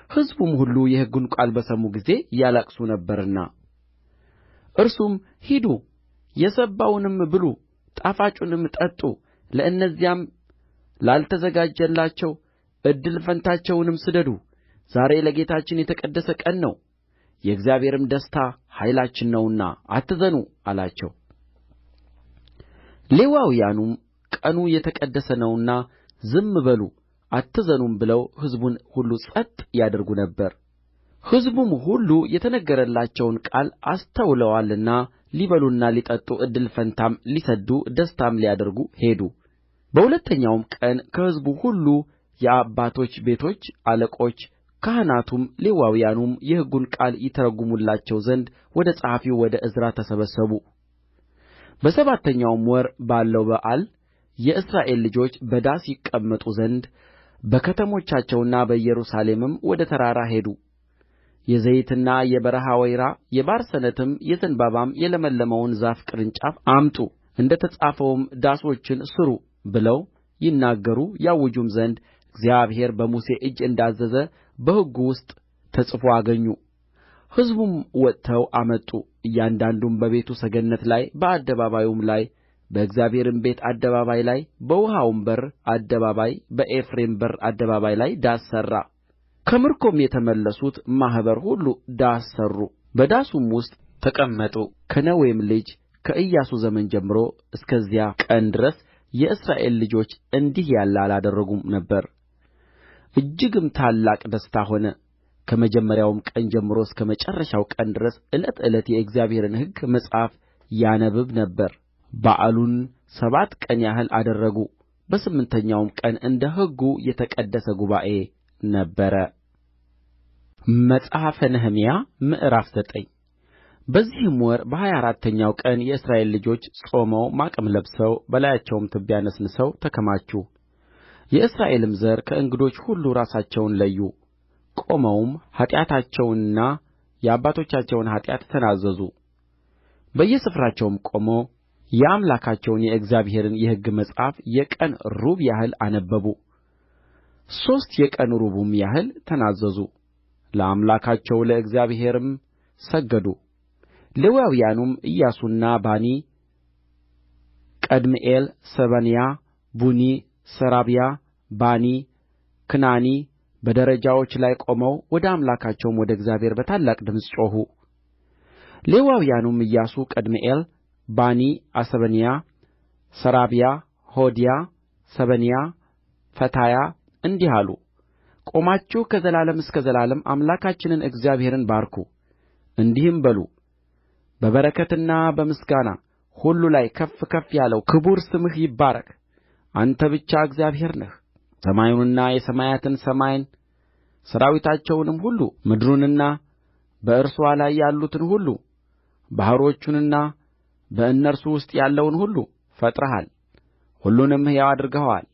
ሕዝቡም ሁሉ የሕጉን ቃል በሰሙ ጊዜ ያለቅሱ ነበርና፣ እርሱም ሂዱ፣ የሰባውንም ብሉ፣ ጣፋጩንም ጠጡ፣ ለእነዚያም ላልተዘጋጀላቸው እድል ፈንታቸውንም ስደዱ፣ ዛሬ ለጌታችን የተቀደሰ ቀን ነው፣ የእግዚአብሔርም ደስታ ኃይላችን ነውና አትዘኑ አላቸው። ሌዋውያኑም ቀኑ የተቀደሰ ነውና ዝም በሉ አትዘኑም ብለው ሕዝቡን ሁሉ ጸጥ ያደርጉ ነበር። ሕዝቡም ሁሉ የተነገረላቸውን ቃል አስተውለዋልና ሊበሉና ሊጠጡ እድል ፈንታም ሊሰድዱ ደስታም ሊያደርጉ ሄዱ። በሁለተኛውም ቀን ከሕዝቡ ሁሉ የአባቶች ቤቶች አለቆች ካህናቱም ሌዋውያኑም የሕጉን ቃል ይተረጕምላቸው ዘንድ ወደ ጸሐፊው ወደ ዕዝራ ተሰበሰቡ። በሰባተኛውም ወር ባለው በዓል የእስራኤል ልጆች በዳስ ይቀመጡ ዘንድ በከተሞቻቸውና በኢየሩሳሌምም ወደ ተራራ ሄዱ። የዘይትና የበረሀ ወይራ የባርሰነትም የዘንባባም የለመለመውን ዛፍ ቅርንጫፍ አምጡ እንደ ተጻፈውም ዳሶችን ሥሩ ብለው ይናገሩ ያውጁም ዘንድ እግዚአብሔር በሙሴ እጅ እንዳዘዘ በሕጉ ውስጥ ተጽፎ አገኙ። ሕዝቡም ወጥተው አመጡ። እያንዳንዱም በቤቱ ሰገነት ላይ በአደባባዩም ላይ በእግዚአብሔርም ቤት አደባባይ ላይ በውኃውም በር አደባባይ በኤፍሬም በር አደባባይ ላይ ዳስ ሠራ። ከምርኮም የተመለሱት ማኅበር ሁሉ ዳስ ሠሩ፣ በዳሱም ውስጥ ተቀመጡ። ከነዌም ልጅ ከኢያሱ ዘመን ጀምሮ እስከዚያ ቀን ድረስ የእስራኤል ልጆች እንዲህ ያለ አላደረጉም ነበር። እጅግም ታላቅ ደስታ ሆነ። ከመጀመሪያውም ቀን ጀምሮ እስከ መጨረሻው ቀን ድረስ ዕለት ዕለት የእግዚአብሔርን ሕግ መጽሐፍ ያነብብ ነበር። በዓሉን ሰባት ቀን ያህል አደረጉ። በስምንተኛውም ቀን እንደ ሕጉ የተቀደሰ ጉባኤ ነበረ። መጽሐፈ ነህምያ ምዕራፍ 9 በዚህም ወር በሀያ አራተኛው ቀን የእስራኤል ልጆች ጾመው ማቅም ለብሰው በላያቸውም ትቢያ ነስንሰው ተከማቹ። የእስራኤልም ዘር ከእንግዶች ሁሉ ራሳቸውን ለዩ። ቆመውም ኃጢአታቸውንና የአባቶቻቸውን ኃጢአት ተናዘዙ። በየስፍራቸውም ቆመው የአምላካቸውን የእግዚአብሔርን የሕግ መጽሐፍ የቀን ሩብ ያህል አነበቡ። ሦስት የቀን ሩብም ያህል ተናዘዙ፣ ለአምላካቸው ለእግዚአብሔርም ሰገዱ። ሌዋውያኑም ኢያሱና ባኒ፣ ቀድምኤል፣ ሰበንያ፣ ቡኒ፣ ሰራብያ፣ ባኒ፣ ክናኒ በደረጃዎች ላይ ቆመው ወደ አምላካቸው ወደ እግዚአብሔር በታላቅ ድምፅ ጮኹ። ሌዋውያኑም ኢያሱ፣ ቀድምኤል፣ ባኒ፣ አሰበንያ፣ ሰራብያ፣ ሆዲያ፣ ሰበንያ፣ ፈታያ እንዲህ አሉ። ቆማችሁ ከዘላለም እስከ ዘላለም አምላካችንን እግዚአብሔርን ባርኩ፣ እንዲህም በሉ በበረከትና በምስጋና ሁሉ ላይ ከፍ ከፍ ያለው ክቡር ስምህ ይባረክ። አንተ ብቻ እግዚአብሔር ነህ። ሰማዩንና የሰማያትን ሰማይን ሠራዊታቸውንም ሁሉ ምድሩንና በእርስዋ ላይ ያሉትን ሁሉ ባሕሮቹንና በእነርሱ ውስጥ ያለውን ሁሉ ፈጥረሃል። ሁሉንም ሕያው አድርገኸዋል።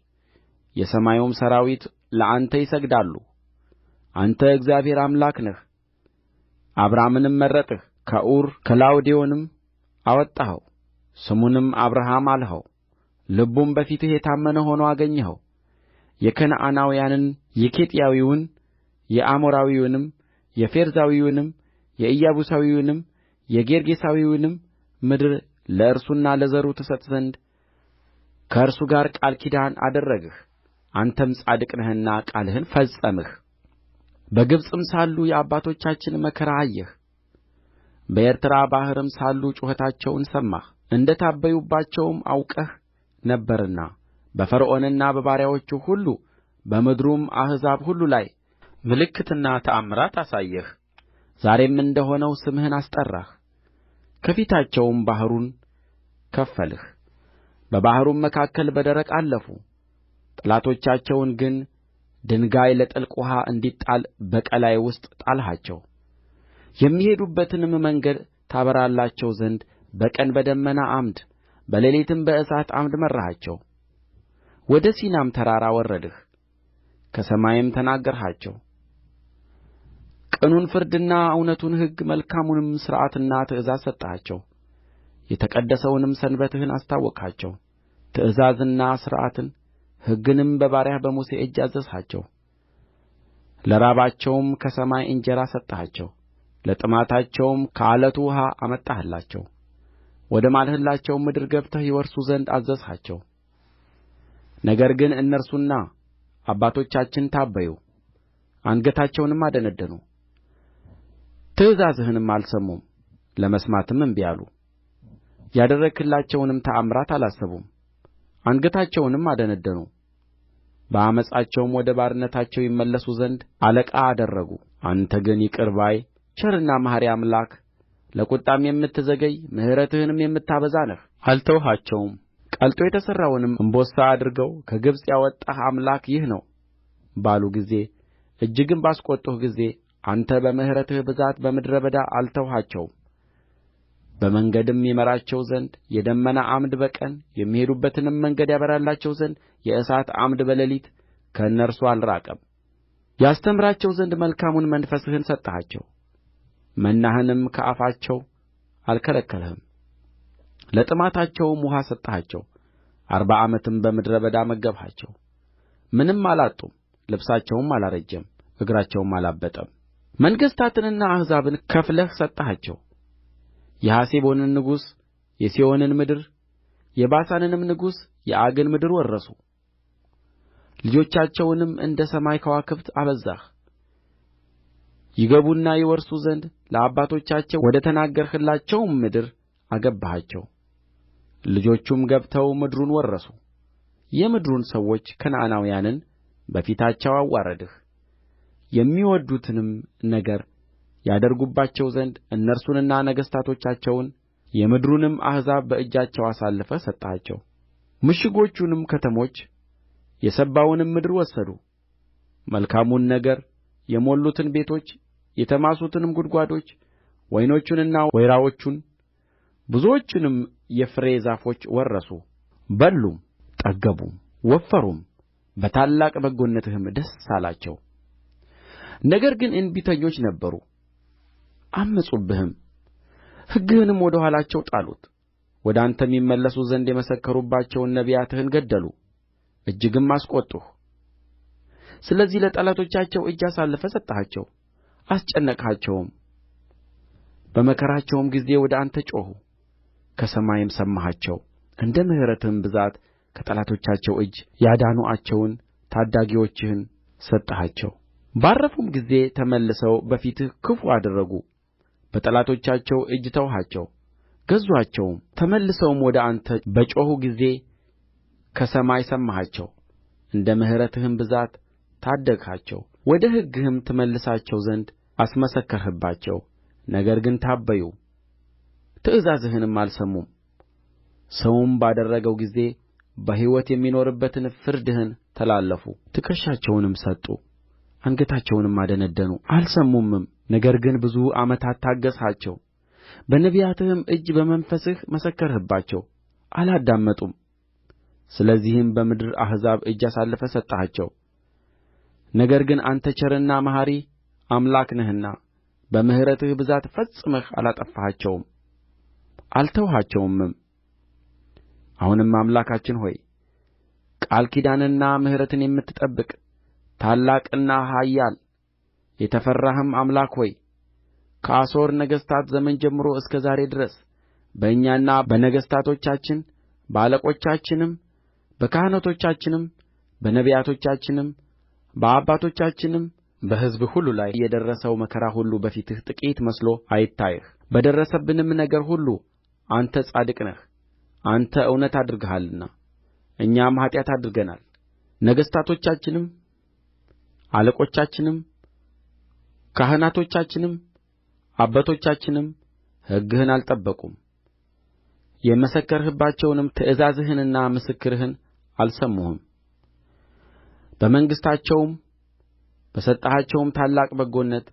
የሰማዩም ሠራዊት ለአንተ ይሰግዳሉ። አንተ እግዚአብሔር አምላክ ነህ። አብራምንም መረጥህ፣ ከዑር ከላውዴዎንም አወጣኸው፣ ስሙንም አብርሃም አልኸው። ልቡም በፊትህ የታመነ ሆኖ አገኘኸው። የከነዓናዊውን፣ የኬጢያዊውን፣ የአሞራዊውንም፣ የፌርዛዊውንም፣ የኢያቡሳዊውንም የጌርጌሳዊውንም ምድር ለእርሱና ለዘሩ ትሰጥ ዘንድ ከእርሱ ጋር ቃል ኪዳን አደረግህ። አንተም ጻድቅ ነህና ቃልህን ፈጸምህ። በግብጽም ሳሉ የአባቶቻችንን መከራ አየህ። በኤርትራ ባሕርም ሳሉ ጩኸታቸውን ሰማህ፣ እንደ ታበዩባቸውም አውቀህ ነበርና በፈርዖንና በባሪያዎቹ ሁሉ በምድሩም አሕዛብ ሁሉ ላይ ምልክትና ተአምራት አሳየህ። ዛሬም እንደ ሆነው ስምህን አስጠራህ። ከፊታቸውም ባሕሩን ከፈልህ፣ በባሕሩም መካከል በደረቅ አለፉ። ጠላቶቻቸውን ግን ድንጋይ ለጥልቅ ውኃ እንዲጣል በቀላይ ውስጥ ጣልሃቸው። የሚሄዱበትንም መንገድ ታበራላቸው ዘንድ በቀን በደመና ዓምድ በሌሊትም በእሳት ዓምድ መራሃቸው። ወደ ሲናም ተራራ ወረድህ፣ ከሰማይም ተናገርሃቸው፣ ቅኑን ፍርድና እውነቱን ሕግ መልካሙንም ሥርዓትና ትእዛዝ ሰጠሃቸው። የተቀደሰውንም ሰንበትህን አስታወቅሃቸው። ትእዛዝንና ሥርዓትን ሕግንም በባሪያህ በሙሴ እጅ አዘዝሃቸው። ለራባቸውም ከሰማይ እንጀራ ሰጠሃቸው፣ ለጥማታቸውም ከዓለቱ ውኃ አመጣህላቸው። ወደ ማልህላቸውም ምድር ገብተው ይወርሱ ዘንድ አዘዝሃቸው። ነገር ግን እነርሱና አባቶቻችን ታበዩ፣ አንገታቸውንም አደነደኑ፣ ትእዛዝህንም አልሰሙም፣ ለመስማትም እንቢ አሉ። ያደረግህላቸውንም ተአምራት አላሰቡም፣ አንገታቸውንም አደነደኑ። በዓመፃቸውም ወደ ባርነታቸው ይመለሱ ዘንድ አለቃ አደረጉ። አንተ ግን ይቅር ባይ ቸርና መሐሪ አምላክ ለቍጣም የምትዘገይ ምሕረትንም የምታበዛ ነህ፣ አልተውሃቸውም። ቀልጦ የተሠራውንም እምቦሳ አድርገው ከግብጽ ያወጣህ አምላክህ ይህ ነው ባሉ ጊዜ እጅግም ባስቈጡህ ጊዜ አንተ በምሕረትህ ብዛት በምድረ በዳ አልተውሃቸውም። በመንገድም ይመራቸው ዘንድ የደመና ዓምድ በቀን የሚሄዱበትንም መንገድ ያበራላቸው ዘንድ የእሳት ዓምድ በሌሊት ከእነርሱ አልራቀም። ያስተምራቸው ዘንድ መልካሙን መንፈስህን ሰጠሃቸው፣ መናህንም ከአፋቸው አልከለከልህም። ለጥማታቸውም ውኃ ሰጠሃቸው፣ 40 ዓመትም በምድረ በዳ መገብሃቸው። ምንም አላጡም፣ ልብሳቸውም አላረጀም፣ እግራቸውም አላበጠም። መንግሥታትንና አሕዛብን ከፍለህ ሰጠሃቸው። የሐሴቦንን ንጉሥ የሴዎንን ምድር የባሳንንም ንጉሥ የዐግን ምድር ወረሱ። ልጆቻቸውንም እንደ ሰማይ ከዋክብት አበዛህ። ይገቡና ይወርሱ ዘንድ ለአባቶቻቸው ወደ ተናገርህላቸውም ምድር አገባሃቸው። ልጆቹም ገብተው ምድሩን ወረሱ። የምድሩን ሰዎች ከነዓናውያንን በፊታቸው አዋረድህ። የሚወድዱትንም ነገር ያደርጉባቸው ዘንድ እነርሱንና ነገሥታቶቻቸውን የምድሩንም አሕዛብ በእጃቸው አሳልፈህ ሰጠሃቸው። ምሽጎቹንም ከተሞች የሰባውንም ምድር ወሰዱ። መልካሙን ነገር የሞሉትን ቤቶች የተማሱትንም ጕድጓዶች ወይኖቹንና ወይራዎቹን ብዙዎቹንም የፍሬ ዛፎች ወረሱ። በሉም፣ ጠገቡም፣ ወፈሩም፣ በታላቅ በጎነትህም ደስ አላቸው። ነገር ግን እንቢተኞች ነበሩ፣ ዐመፁብህም፣ ሕግህንም ወደ ኋላቸው ጣሉት። ወደ አንተም ይመለሱ ዘንድ የመሰከሩባቸውን ነቢያትህን ገደሉ፣ እጅግም አስቈጡህ። ስለዚህ ለጠላቶቻቸው እጅ አሳልፈህ ሰጠሃቸው፣ አስጨነቅሃቸውም። በመከራቸውም ጊዜ ወደ አንተ ጮኹ፣ ከሰማይም ሰማሃቸው። እንደ ምሕረትህም ብዛት ከጠላቶቻቸው እጅ ያዳኑአቸውን ታዳጊዎችህን ሰጠሃቸው። ባረፉም ጊዜ ተመልሰው በፊትህ ክፉ አደረጉ። በጠላቶቻቸው እጅ ተውሃቸው፣ ገዙአቸውም። ተመልሰውም ወደ አንተ በጮኹ ጊዜ ከሰማይ ሰማሃቸው፣ እንደ ምሕረትህም ብዛት ታደግሃቸው። ወደ ሕግህም ትመልሳቸው ዘንድ አስመሰከርህባቸው። ነገር ግን ታበዩ፣ ትእዛዝህንም አልሰሙም። ሰውም ባደረገው ጊዜ በሕይወት የሚኖርበትን ፍርድህን ተላለፉ። ትከሻቸውንም ሰጡ፣ አንገታቸውንም አደነደኑ፣ አልሰሙምም። ነገር ግን ብዙ ዓመታት ታገሥሃቸው፣ በነቢያትህም እጅ በመንፈስህ መሰከርህባቸው፣ አላዳመጡም። ስለዚህም በምድር አሕዛብ እጅ አሳልፈህ ሰጠሃቸው። ነገር ግን አንተ ቸርና መሐሪ አምላክ ነህና በምሕረትህ ብዛት ፈጽመህ አላጠፋሃቸውም፣ አልተውሃቸውምም። አሁንም አምላካችን ሆይ ቃል ኪዳንንና ምሕረትን የምትጠብቅ ታላቅና ኃያል የተፈራህም አምላክ ሆይ ከአሦር ነገሥታት ዘመን ጀምሮ እስከ ዛሬ ድረስ በእኛና በነገሥታቶቻችን በአለቆቻችንም በካህናቶቻችንም በነቢያቶቻችንም በአባቶቻችንም በሕዝብህ ሁሉ ላይ የደረሰው መከራ ሁሉ በፊትህ ጥቂት መስሎ አይታይህ። በደረሰብንም ነገር ሁሉ አንተ ጻድቅ ነህ፣ አንተ እውነት አድርገሃልና እኛም ኃጢአት አድርገናል። ነገሥታቶቻችንም አለቆቻችንም ካህናቶቻችንም አባቶቻችንም ሕግህን አልጠበቁም፣ የመሰከርህባቸውንም ትእዛዝህንና ምስክርህን አልሰሙህም። በመንግሥታቸውም በሰጠሃቸውም ታላቅ በጎነት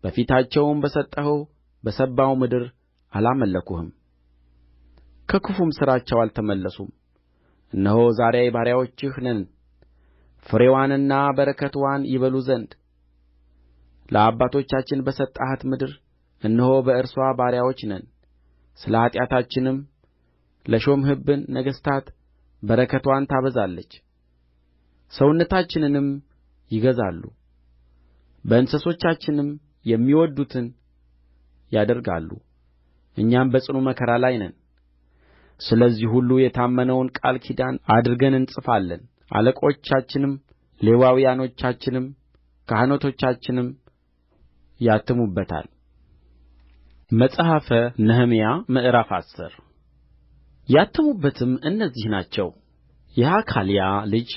በፊታቸውም በሰጠኸው በሰባው ምድር አላመለኩህም፣ ከክፉም ሥራቸው አልተመለሱም። እነሆ ዛሬ ባሪያዎችህ ነን፣ ፍሬዋንና በረከትዋን ይበሉ ዘንድ ለአባቶቻችን በሰጠሃት ምድር እነሆ በእርስዋ ባሪያዎች ነን። ስለ ኃጢአታችንም ለሾምህብን ነገሥታት በረከትዋን ታበዛለች፣ ሰውነታችንንም ይገዛሉ፣ በእንስሶቻችንም የሚወድዱትን ያደርጋሉ። እኛም በጽኑ መከራ ላይ ነን። ስለዚህ ሁሉ የታመነውን ቃል ኪዳን አድርገን እንጽፋለን። አለቆቻችንም ሌዋውያኖቻችንም ካህናቶቻችንም ያትሙበታል። መጽሐፈ ነህምያ ምዕራፍ 10 ያተሙበትም እነዚህ ናቸው። የሐካልያ ልጅ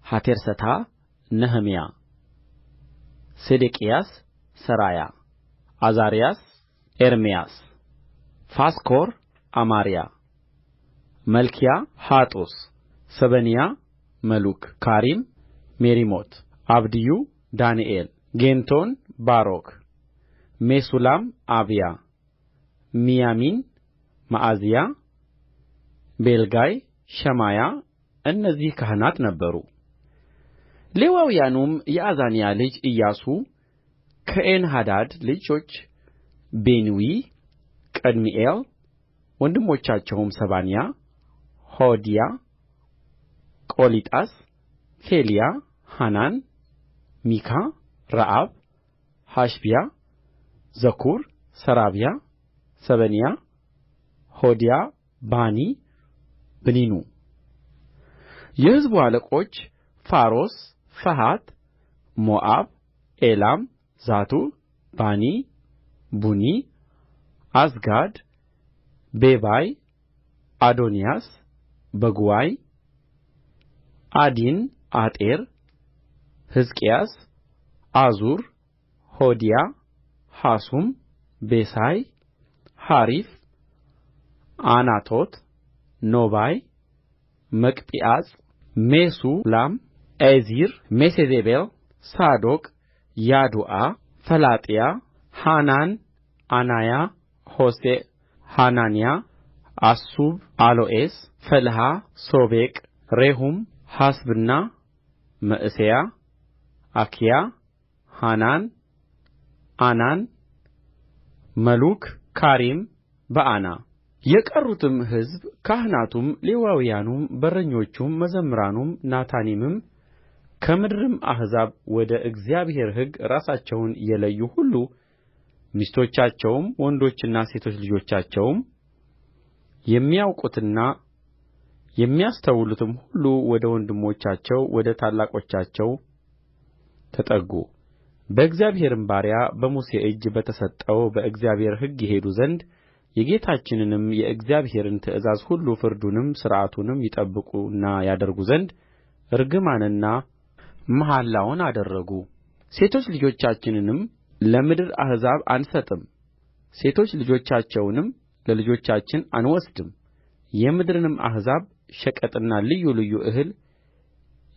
ሐቴርሰታ ነህምያ፣ ሴዴቅያስ፣ ሠራያ፣ ዓዛርያስ፣ ኤርምያስ፣ ፋስኮር፣ አማርያ፣ መልክያ፣ ሐጡስ፣ ሰበንያ፣ መሉክ፣ ካሪም፣ ሜሪሞት፣ አብድዩ፣ ዳንኤል፣ ጌንቶን፣ ባሮክ፣ ሜሱላም፣ አብያ፣ ሚያሚን፣ መዓዝያ፣ ቢልጋይ፣ ሸማያ እነዚህ ካህናት ነበሩ። ሌዋውያኑም የአዛንያ ልጅ ኢያሱ፣ ከኤንሐዳድ ልጆች ቢንዊ፣ ቀድምኤል፣ ወንድሞቻቸውም ሰባንያ፣ ሆዲያ፣ ቆሊጣስ፣ ፌልያ፣ ሐናን፣ ሚካ፣ ረአብ፣ ሐሸብያ፣ ዘኩር፣ ሰራብያ፣ ሰበንያ፣ ሆዲያ፣ ባኒ፣ ብኒኑ። የሕዝቡ አለቆች ፋሮስ፣ ፈሐት ሞዓብ፣ ኤላም፣ ዛቱዕ፣ ባኒ፣ ቡኒ፣ ዓዝጋድ፣ ቤባይ፣ አዶንያስ፣ በጉዋይ፣ ዓዲን፣ አጤር፣ ሕዝቅያስ፣ ዓዙር፣ ሆዲያ፣ ሐሱም፣ ቤሳይ፣ ሐሪፍ፣ ዓናቶት፣ ኖባይ፣ መግጲዓስ፣ ሜሱላም፣ ኤዚር፣ ሜሴዜቤል፣ ሳዶቅ፣ ያዱአ፣ ፈላጥያ፣ ሐናን፣ ዓናያ፣ ሆሴዕ፣ ሐናንያ፣ አሱብ፣ አሎኤስ፣ ፈልሃ፣ ሶቤቅ፣ ሬሁም፣ ሐሰብና፣ መዕሤያ፣ አኪያ፣ ሐናን፣ ዓናን፣ መሉክ፣ ካሪም፣ በዓና። የቀሩትም ሕዝብ ካህናቱም፣ ሌዋውያኑም፣ በረኞቹም፣ መዘምራኑም፣ ናታኒምም ከምድርም አሕዛብ ወደ እግዚአብሔር ሕግ ራሳቸውን የለዩ ሁሉ ሚስቶቻቸውም ወንዶችና ሴቶች ልጆቻቸውም የሚያውቁትና የሚያስተውሉትም ሁሉ ወደ ወንድሞቻቸው ወደ ታላላቆቻቸው ተጠጉ። በእግዚአብሔርም ባሪያ በሙሴ እጅ በተሰጠው በእግዚአብሔር ሕግ ይሄዱ ዘንድ የጌታችንንም የእግዚአብሔርን ትእዛዝ ሁሉ ፍርዱንም ሥርዓቱንም ይጠብቁና ያደርጉ ዘንድ እርግማንና መሐላውን አደረጉ። ሴቶች ልጆቻችንንም ለምድር አሕዛብ አንሰጥም፣ ሴቶች ልጆቻቸውንም ለልጆቻችን አንወስድም። የምድርንም አሕዛብ ሸቀጥና ልዩ ልዩ እህል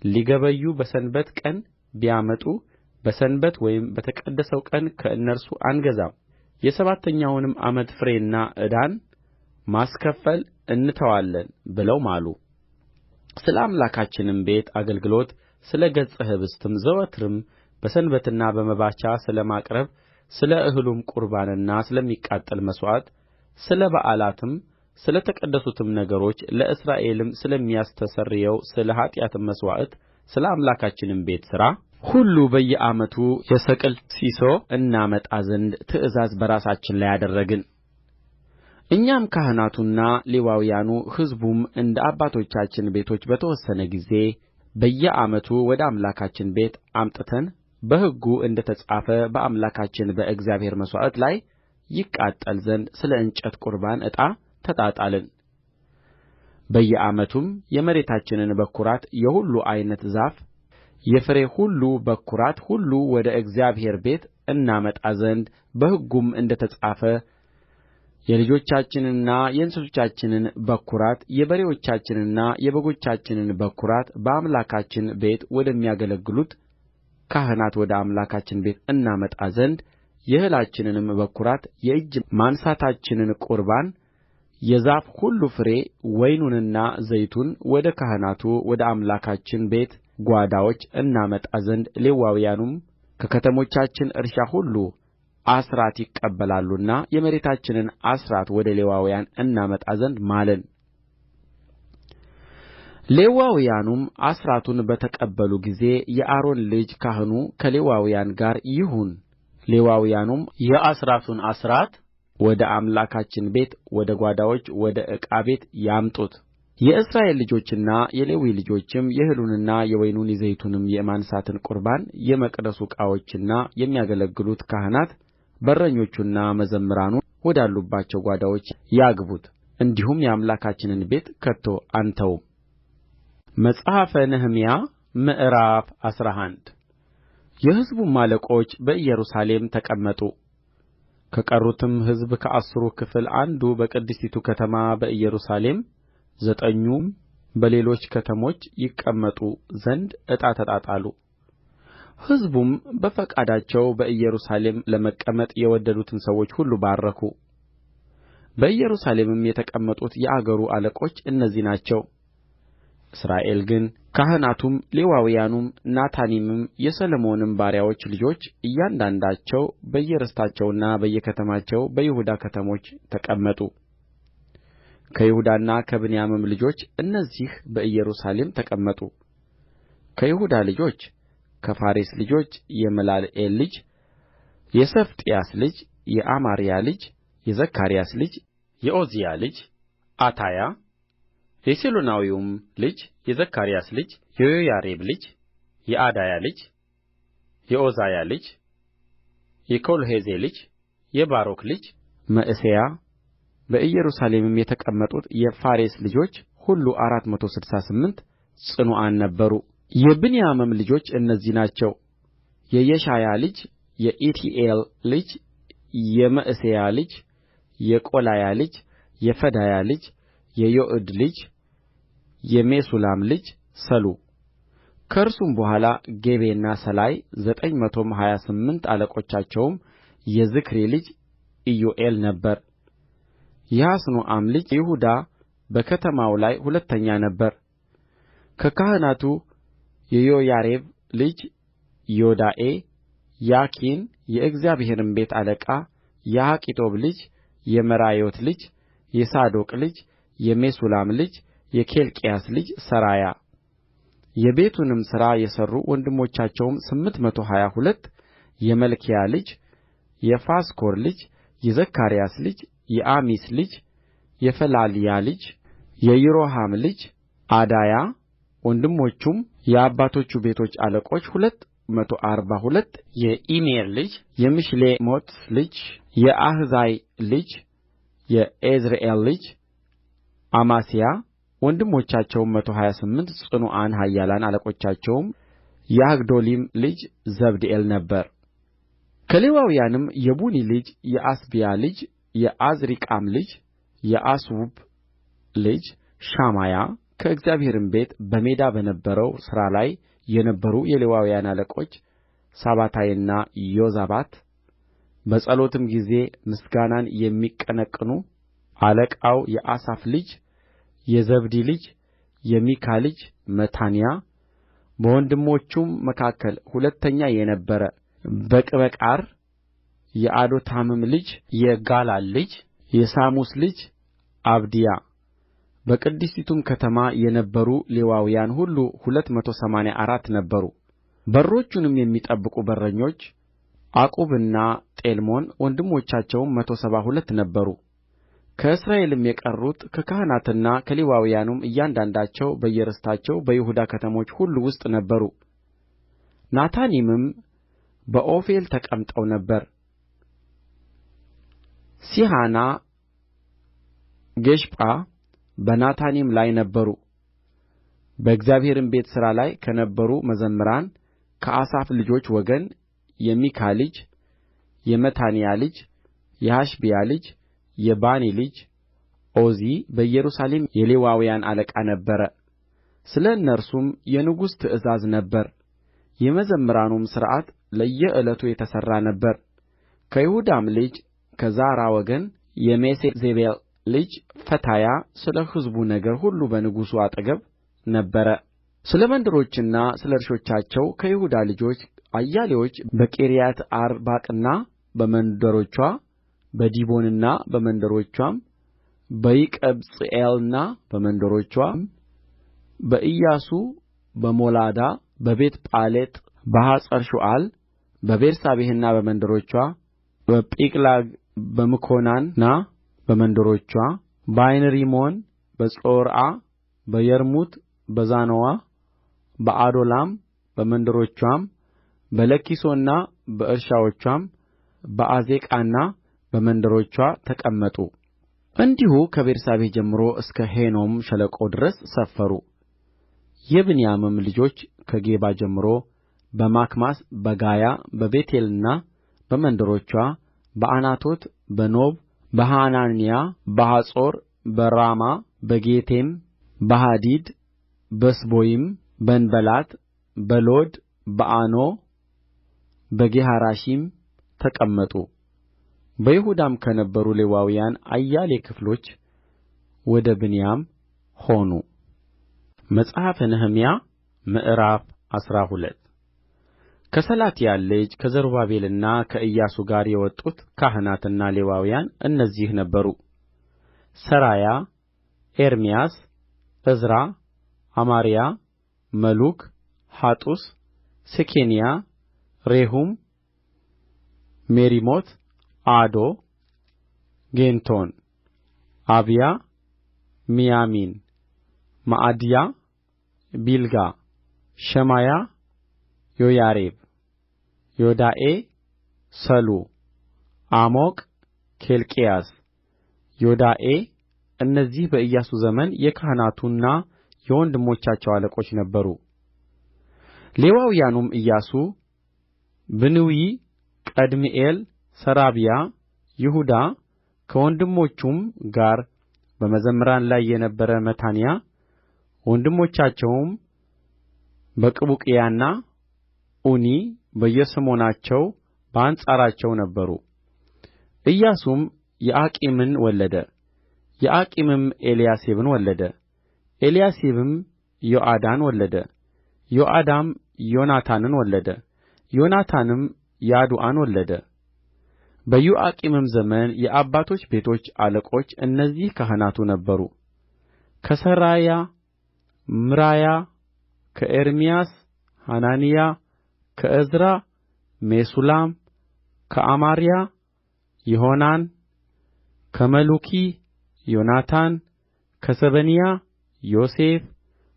ሊገበዩ በሰንበት ቀን ቢያመጡ በሰንበት ወይም በተቀደሰው ቀን ከእነርሱ አንገዛም። የሰባተኛውንም ዓመት ፍሬና ዕዳን ማስከፈል እንተዋለን ብለው ማሉ። ስለ አምላካችንም ቤት አገልግሎት ስለ ገጸ ኅብስትም ዘወትርም በሰንበትና በመባቻ ስለ ማቅረብ ስለ እህሉም ቍርባንና ስለሚቃጠል መሥዋዕት ስለ በዓላትም ስለ ተቀደሱትም ነገሮች ለእስራኤልም ስለሚያስተሰርየው ስለ ኃጢአት መሥዋዕት ስለ አምላካችንም ቤት ሥራ ሁሉ በየዓመቱ የሰቅል ሢሶ እናመጣ ዘንድ ትእዛዝ በራሳችን ላይ አደረግን። እኛም ካህናቱና ሌዋውያኑ ሕዝቡም እንደ አባቶቻችን ቤቶች በተወሰነ ጊዜ በየዓመቱ ወደ አምላካችን ቤት አምጥተን በሕጉ እንደ ተጻፈ በአምላካችን በእግዚአብሔር መሠዊያ ላይ ይቃጠል ዘንድ ስለ እንጨት ቍርባን ዕጣ ተጣጣልን። በየዓመቱም የመሬታችንን በኵራት የሁሉ ዓይነት ዛፍ የፍሬ ሁሉ በኵራት ሁሉ ወደ እግዚአብሔር ቤት እናመጣ ዘንድ በሕጉም እንደ ተጻፈ የልጆቻችንንና የእንስሶቻችንን በኵራት የበሬዎቻችንንና የበጎቻችንን በኵራት በአምላካችን ቤት ወደሚያገለግሉት ካህናት ወደ አምላካችን ቤት እናመጣ ዘንድ የእህላችንንም በኵራት የእጅ ማንሣታችንን ቍርባን የዛፍ ሁሉ ፍሬ ወይኑንና ዘይቱን ወደ ካህናቱ ወደ አምላካችን ቤት ጓዳዎች እናመጣ ዘንድ ሌዋውያኑም ከከተሞቻችን እርሻ ሁሉ አሥራት ይቀበላሉና የመሬታችንን አሥራት ወደ ሌዋውያን እናመጣ ዘንድ ማልን። ሌዋውያኑም አሥራቱን በተቀበሉ ጊዜ የአሮን ልጅ ካህኑ ከሌዋውያን ጋር ይሁን። ሌዋውያኑም የአሥራቱን አሥራት ወደ አምላካችን ቤት ወደ ጓዳዎች ወደ ዕቃ ቤት ያምጡት። የእስራኤል ልጆችና የሌዊ ልጆችም የእህሉንና የወይኑን የዘይቱንም የማንሣት ቍርባን የመቅደሱ ዕቃዎችና የሚያገለግሉት ካህናት በረኞቹና መዘምራኑ ወዳሉባቸው ጓዳዎች ያግቡት። እንዲሁም የአምላካችንን ቤት ከቶ አንተውም። መጽሐፈ ነህምያ ምዕራፍ 11 የሕዝቡም አለቆች በኢየሩሳሌም ተቀመጡ። ከቀሩትም ሕዝብ ከአሥሩ ክፍል አንዱ በቅድስቲቱ ከተማ በኢየሩሳሌም ዘጠኙም በሌሎች ከተሞች ይቀመጡ ዘንድ ዕጣ ተጣጣሉ። ሕዝቡም በፈቃዳቸው በኢየሩሳሌም ለመቀመጥ የወደዱትን ሰዎች ሁሉ ባረኩ። በኢየሩሳሌምም የተቀመጡት የአገሩ አለቆች እነዚህ ናቸው። እስራኤል ግን ካህናቱም ሌዋውያኑም ናታኒምም የሰሎሞንም ባሪያዎች ልጆች እያንዳንዳቸው በየርስታቸውና በየከተማቸው በይሁዳ ከተሞች ተቀመጡ። ከይሁዳና ከብንያምም ልጆች እነዚህ በኢየሩሳሌም ተቀመጡ። ከይሁዳ ልጆች ከፋሬስ ልጆች የመላልኤል ልጅ የሰፋጥያስ ልጅ የአማርያ ልጅ የዘካርያስ ልጅ የዖዝያ ልጅ ዓታያ የሴሎናዊውም ልጅ የዘካርያስ ልጅ የዮያሪብ ልጅ የዓዳያ ልጅ የዖዛያ ልጅ የኮልሖዜ ልጅ የባሮክ ልጅ መዕሤያ በኢየሩሳሌምም የተቀመጡት የፋሬስ ልጆች ሁሉ 468 ጽኑዓን ነበሩ። የብንያምም ልጆች እነዚህ ናቸው። የየሻያ ልጅ የኢቲኤል ልጅ የመዕሤያ ልጅ የቆላያ ልጅ የፈዳያ ልጅ የዮእድ ልጅ የሜሱላም ልጅ ሰሉ። ከእርሱም በኋላ ጌቤና ሳላይ 928 አለቃቸውም የዝክሪ ልጅ ኢዮኤል ነበረ። የሐስኑአም ልጅ ይሁዳ በከተማው ላይ ሁለተኛ ነበረ። ከካህናቱ የዮያሪብ ልጅ ዮዳኤ፣ ያኪን የእግዚአብሔርም ቤት አለቃ የአኪጦብ ልጅ የመራዮት ልጅ የሳዶቅ ልጅ የሜሱላም ልጅ የኬልቅያስ ልጅ ሠራያ የቤቱንም ሥራ የሠሩ ወንድሞቻቸውም 822 የመልክያ ልጅ የፋስኮር ልጅ የዘካርያስ ልጅ የአሚስ ልጅ የፈላልያ ልጅ የይሮሐም ልጅ ዓዳያ ወንድሞቹም የአባቶቹ ቤቶች አለቆች 242 የኢሜር ልጅ የምሺሌሞት ልጅ የአሕዛይ ልጅ የኤዝርኤል ልጅ አማስያ ወንድሞቻቸውም 128 ጽኑዓን ኃያላን አለቃቸውም የሐግዶሊም ልጅ ዘብድኤል ነበረ። ከሌዋውያንም የቡኒ ልጅ የአሳብያ ልጅ የዓዝሪቃም ልጅ የአሱብ ልጅ ሻማያ ከእግዚአብሔርም ቤት በሜዳ በነበረው ሥራ ላይ የነበሩ የሌዋውያን አለቆች ሳባታይና ዮዛባት በጸሎትም ጊዜ ምስጋናን የሚቀነቅኑ አለቃው የአሳፍ ልጅ የዘብዲ ልጅ የሚካ ልጅ መታንያ በወንድሞቹም መካከል ሁለተኛ የነበረ በቅበቃር የኤዶታምም ልጅ የጋላል ልጅ የሳሙስ ልጅ አብድያ በቅድስቲቱም ከተማ የነበሩ ሌዋውያን ሁሉ 284 ነበሩ። በሮቹንም የሚጠብቁ በረኞች ዓቁብና ጤልሞን ወንድሞቻቸውም 172 ነበሩ። ከእስራኤልም የቀሩት ከካህናትና ከሌዋውያንም እያንዳንዳቸው በየርስታቸው በይሁዳ ከተሞች ሁሉ ውስጥ ነበሩ። ናታኒምም በዖፌል ተቀምጠው ነበር። ሲሐና ጊሽጳ በናታኒም ላይ ነበሩ። በእግዚአብሔርም ቤት ሥራ ላይ ከነበሩ መዘምራን ከአሳፍ ልጆች ወገን የሚካ ልጅ የመታንያ ልጅ የሐሸብያ ልጅ የባኒ ልጅ ኦዚ በኢየሩሳሌም የሌዋውያን አለቃ ነበረ። ስለ እነርሱም የንጉሥ ትእዛዝ ነበረ። የመዘምራኑም ሥርዓት ለየዕለቱ የተሠራ ነበረ። ከይሁዳም ልጅ ከዛራ ወገን የሜሴዜቤል ልጅ ፈታያ ስለ ሕዝቡ ነገር ሁሉ በንጉሡ አጠገብ ነበረ። ስለ መንደሮችና ስለ እርሾቻቸው ከይሁዳ ልጆች አያሌዎች በቂርያትአርባቅና በመንደሮችዋ በዲቦንና በመንደሮችዋም በይቀብጽኤልና በመንደሮችዋም በኢያሱ በሞላዳ በቤትጳሌጥ በሐጸርሹዓል በቤርሳቤህና በመንደሮችዋ በጺቅላግ በምኮናና በመንደሮችዋ በዓይንሪሞን በጾርዓ በየርሙት በዛኖዋ በዓዶላም በመንደሮችዋም በለኪሶና በእርሻዎችዋ በዓዜቃና በመንደሮችዋ ተቀመጡ። እንዲሁ ከቤርሳቤህ ጀምሮ እስከ ሄኖም ሸለቆ ድረስ ሰፈሩ። የብንያምም ልጆች ከጌባ ጀምሮ በማክማስ በጋያ በቤቴልና በመንደሮችዋ በዓናቶት በኖብ በሐናንያ በሐጾር በራማ በጌቴም በሐዲድ በስቦይም በንበላት በሎድ በኦኖ በጌሃራሺም ተቀመጡ። በይሁዳም ከነበሩ ሌዋውያን አያሌ ክፍሎች ወደ ብንያም ሆኑ። መጽሐፈ ነህምያ ምዕራፍ 12 ከሰላትያል ልጅ ከዘሩባቤልና ከኢያሱ ጋር የወጡት ካህናትና ሌዋውያን እነዚህ ነበሩ። ሠራያ፣ ኤርምያስ፣ ዕዝራ፣ አማርያ፣ መሉክ፣ ሐጡስ፣ ሴኬንያ፣ ሬሁም፣ ሜሪሞት፣ አዶ፣ ጌንቶን፣ አብያ፣ ሚያሚን፣ መዓድያ፣ ቢልጋ፣ ሸማያ፣ ዮያሪብ፣ ዮዳኤ፣ ሰሉ፣ ዓሞቅ፣ ኬልቅያስ፣ ዮዳኤ። እነዚህ በኢያሱ ዘመን የካህናቱና የወንድሞቻቸው አለቆች ነበሩ። ሌዋውያኑም ኢያሱ፣ ቢንዊ፣ ቀድምኤል፣ ሰራብያ፣ ይሁዳ ከወንድሞቹም ጋር በመዘምራን ላይ የነበረ መታንያ ወንድሞቻቸውም በቅቡቅያና ዑኒ በየሰሞናቸው በአንጻራቸው ነበሩ። ኢያሱም ዮአቂምን ወለደ። ዮአቂምም ኤልያሴብን ወለደ። ኤልያሴብም ዮአዳን ወለደ። ዮአዳም ዮናታንን ወለደ። ዮናታንም ያዱአን ወለደ። በዮአቂምም ዘመን የአባቶች ቤቶች አለቆች እነዚህ ካህናቱ ነበሩ። ከሠራያ ምራያ፣ ከኤርምያስ ሐናንያ፣ ከዕዝራ ሜሱላም፣ ከአማርያ ይሆሐናን፣ ከመሉኪ ዮናታን፣ ከሰበንያ ዮሴፍ፣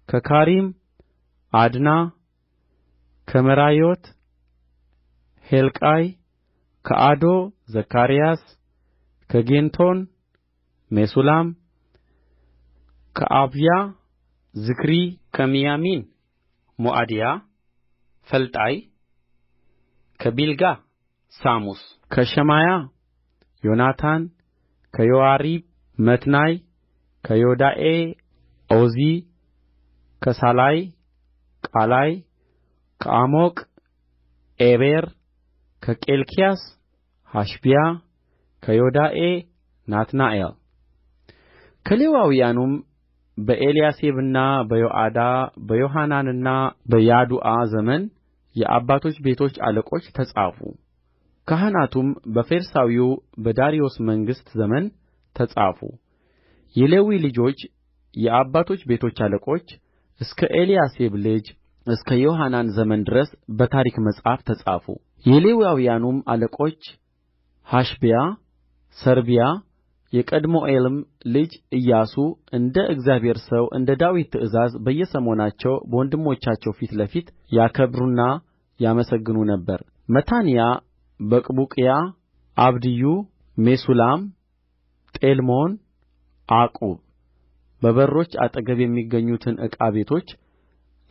ከካሪም ዓድና፣ ከመራዮት ሔልቃይ፣ ከአዶ ዘካርያስ፣ ከጌንቶን ሜሱላም፣ ከአብያ ዝክሪ፣ ከሚያሚን ሞዓድያ ፈልጣይ፣ ከቢልጋ ሳሙስ፣ ከሸማያ ዮናታን፣ ከዮያሪብ መትናይ፣ ከዮዳኤ ኦዚ፣ ከሳላይ ቃላይ፣ ከዓሞቅ ዔቤር፣ ከኬልቅያስ ሐሸብያ፣ ከዮዳኤ ናትናኤል። ከሌዋውያኑም በኤልያሴብና በዮአዳ በዮሐናንና በያዱአ ዘመን የአባቶች ቤቶች አለቆች ተጻፉ። ካህናቱም በፋርሳዊው በዳርዮስ መንግሥት ዘመን ተጻፉ። የሌዊ ልጆች የአባቶች ቤቶች አለቆች እስከ ኤልያሴብ ልጅ እስከ ዮሐናን ዘመን ድረስ በታሪክ መጽሐፍ ተጻፉ። የሌዋውያኑም አለቆች ሐሸብያ፣ ሰራብያ፣ የቀድምኤልም ልጅ ኢያሱ እንደ እግዚአብሔር ሰው እንደ ዳዊት ትእዛዝ በየሰሞናቸው በወንድሞቻቸው ፊት ለፊት ያከብሩና ያመሰግኑ ነበር። መታንያ፣ በቅቡቅያ፣ አብድዩ፣ ሜሱላም፣ ጤልሞን፣ ዓቁብ በበሮች አጠገብ የሚገኙትን ዕቃ ቤቶች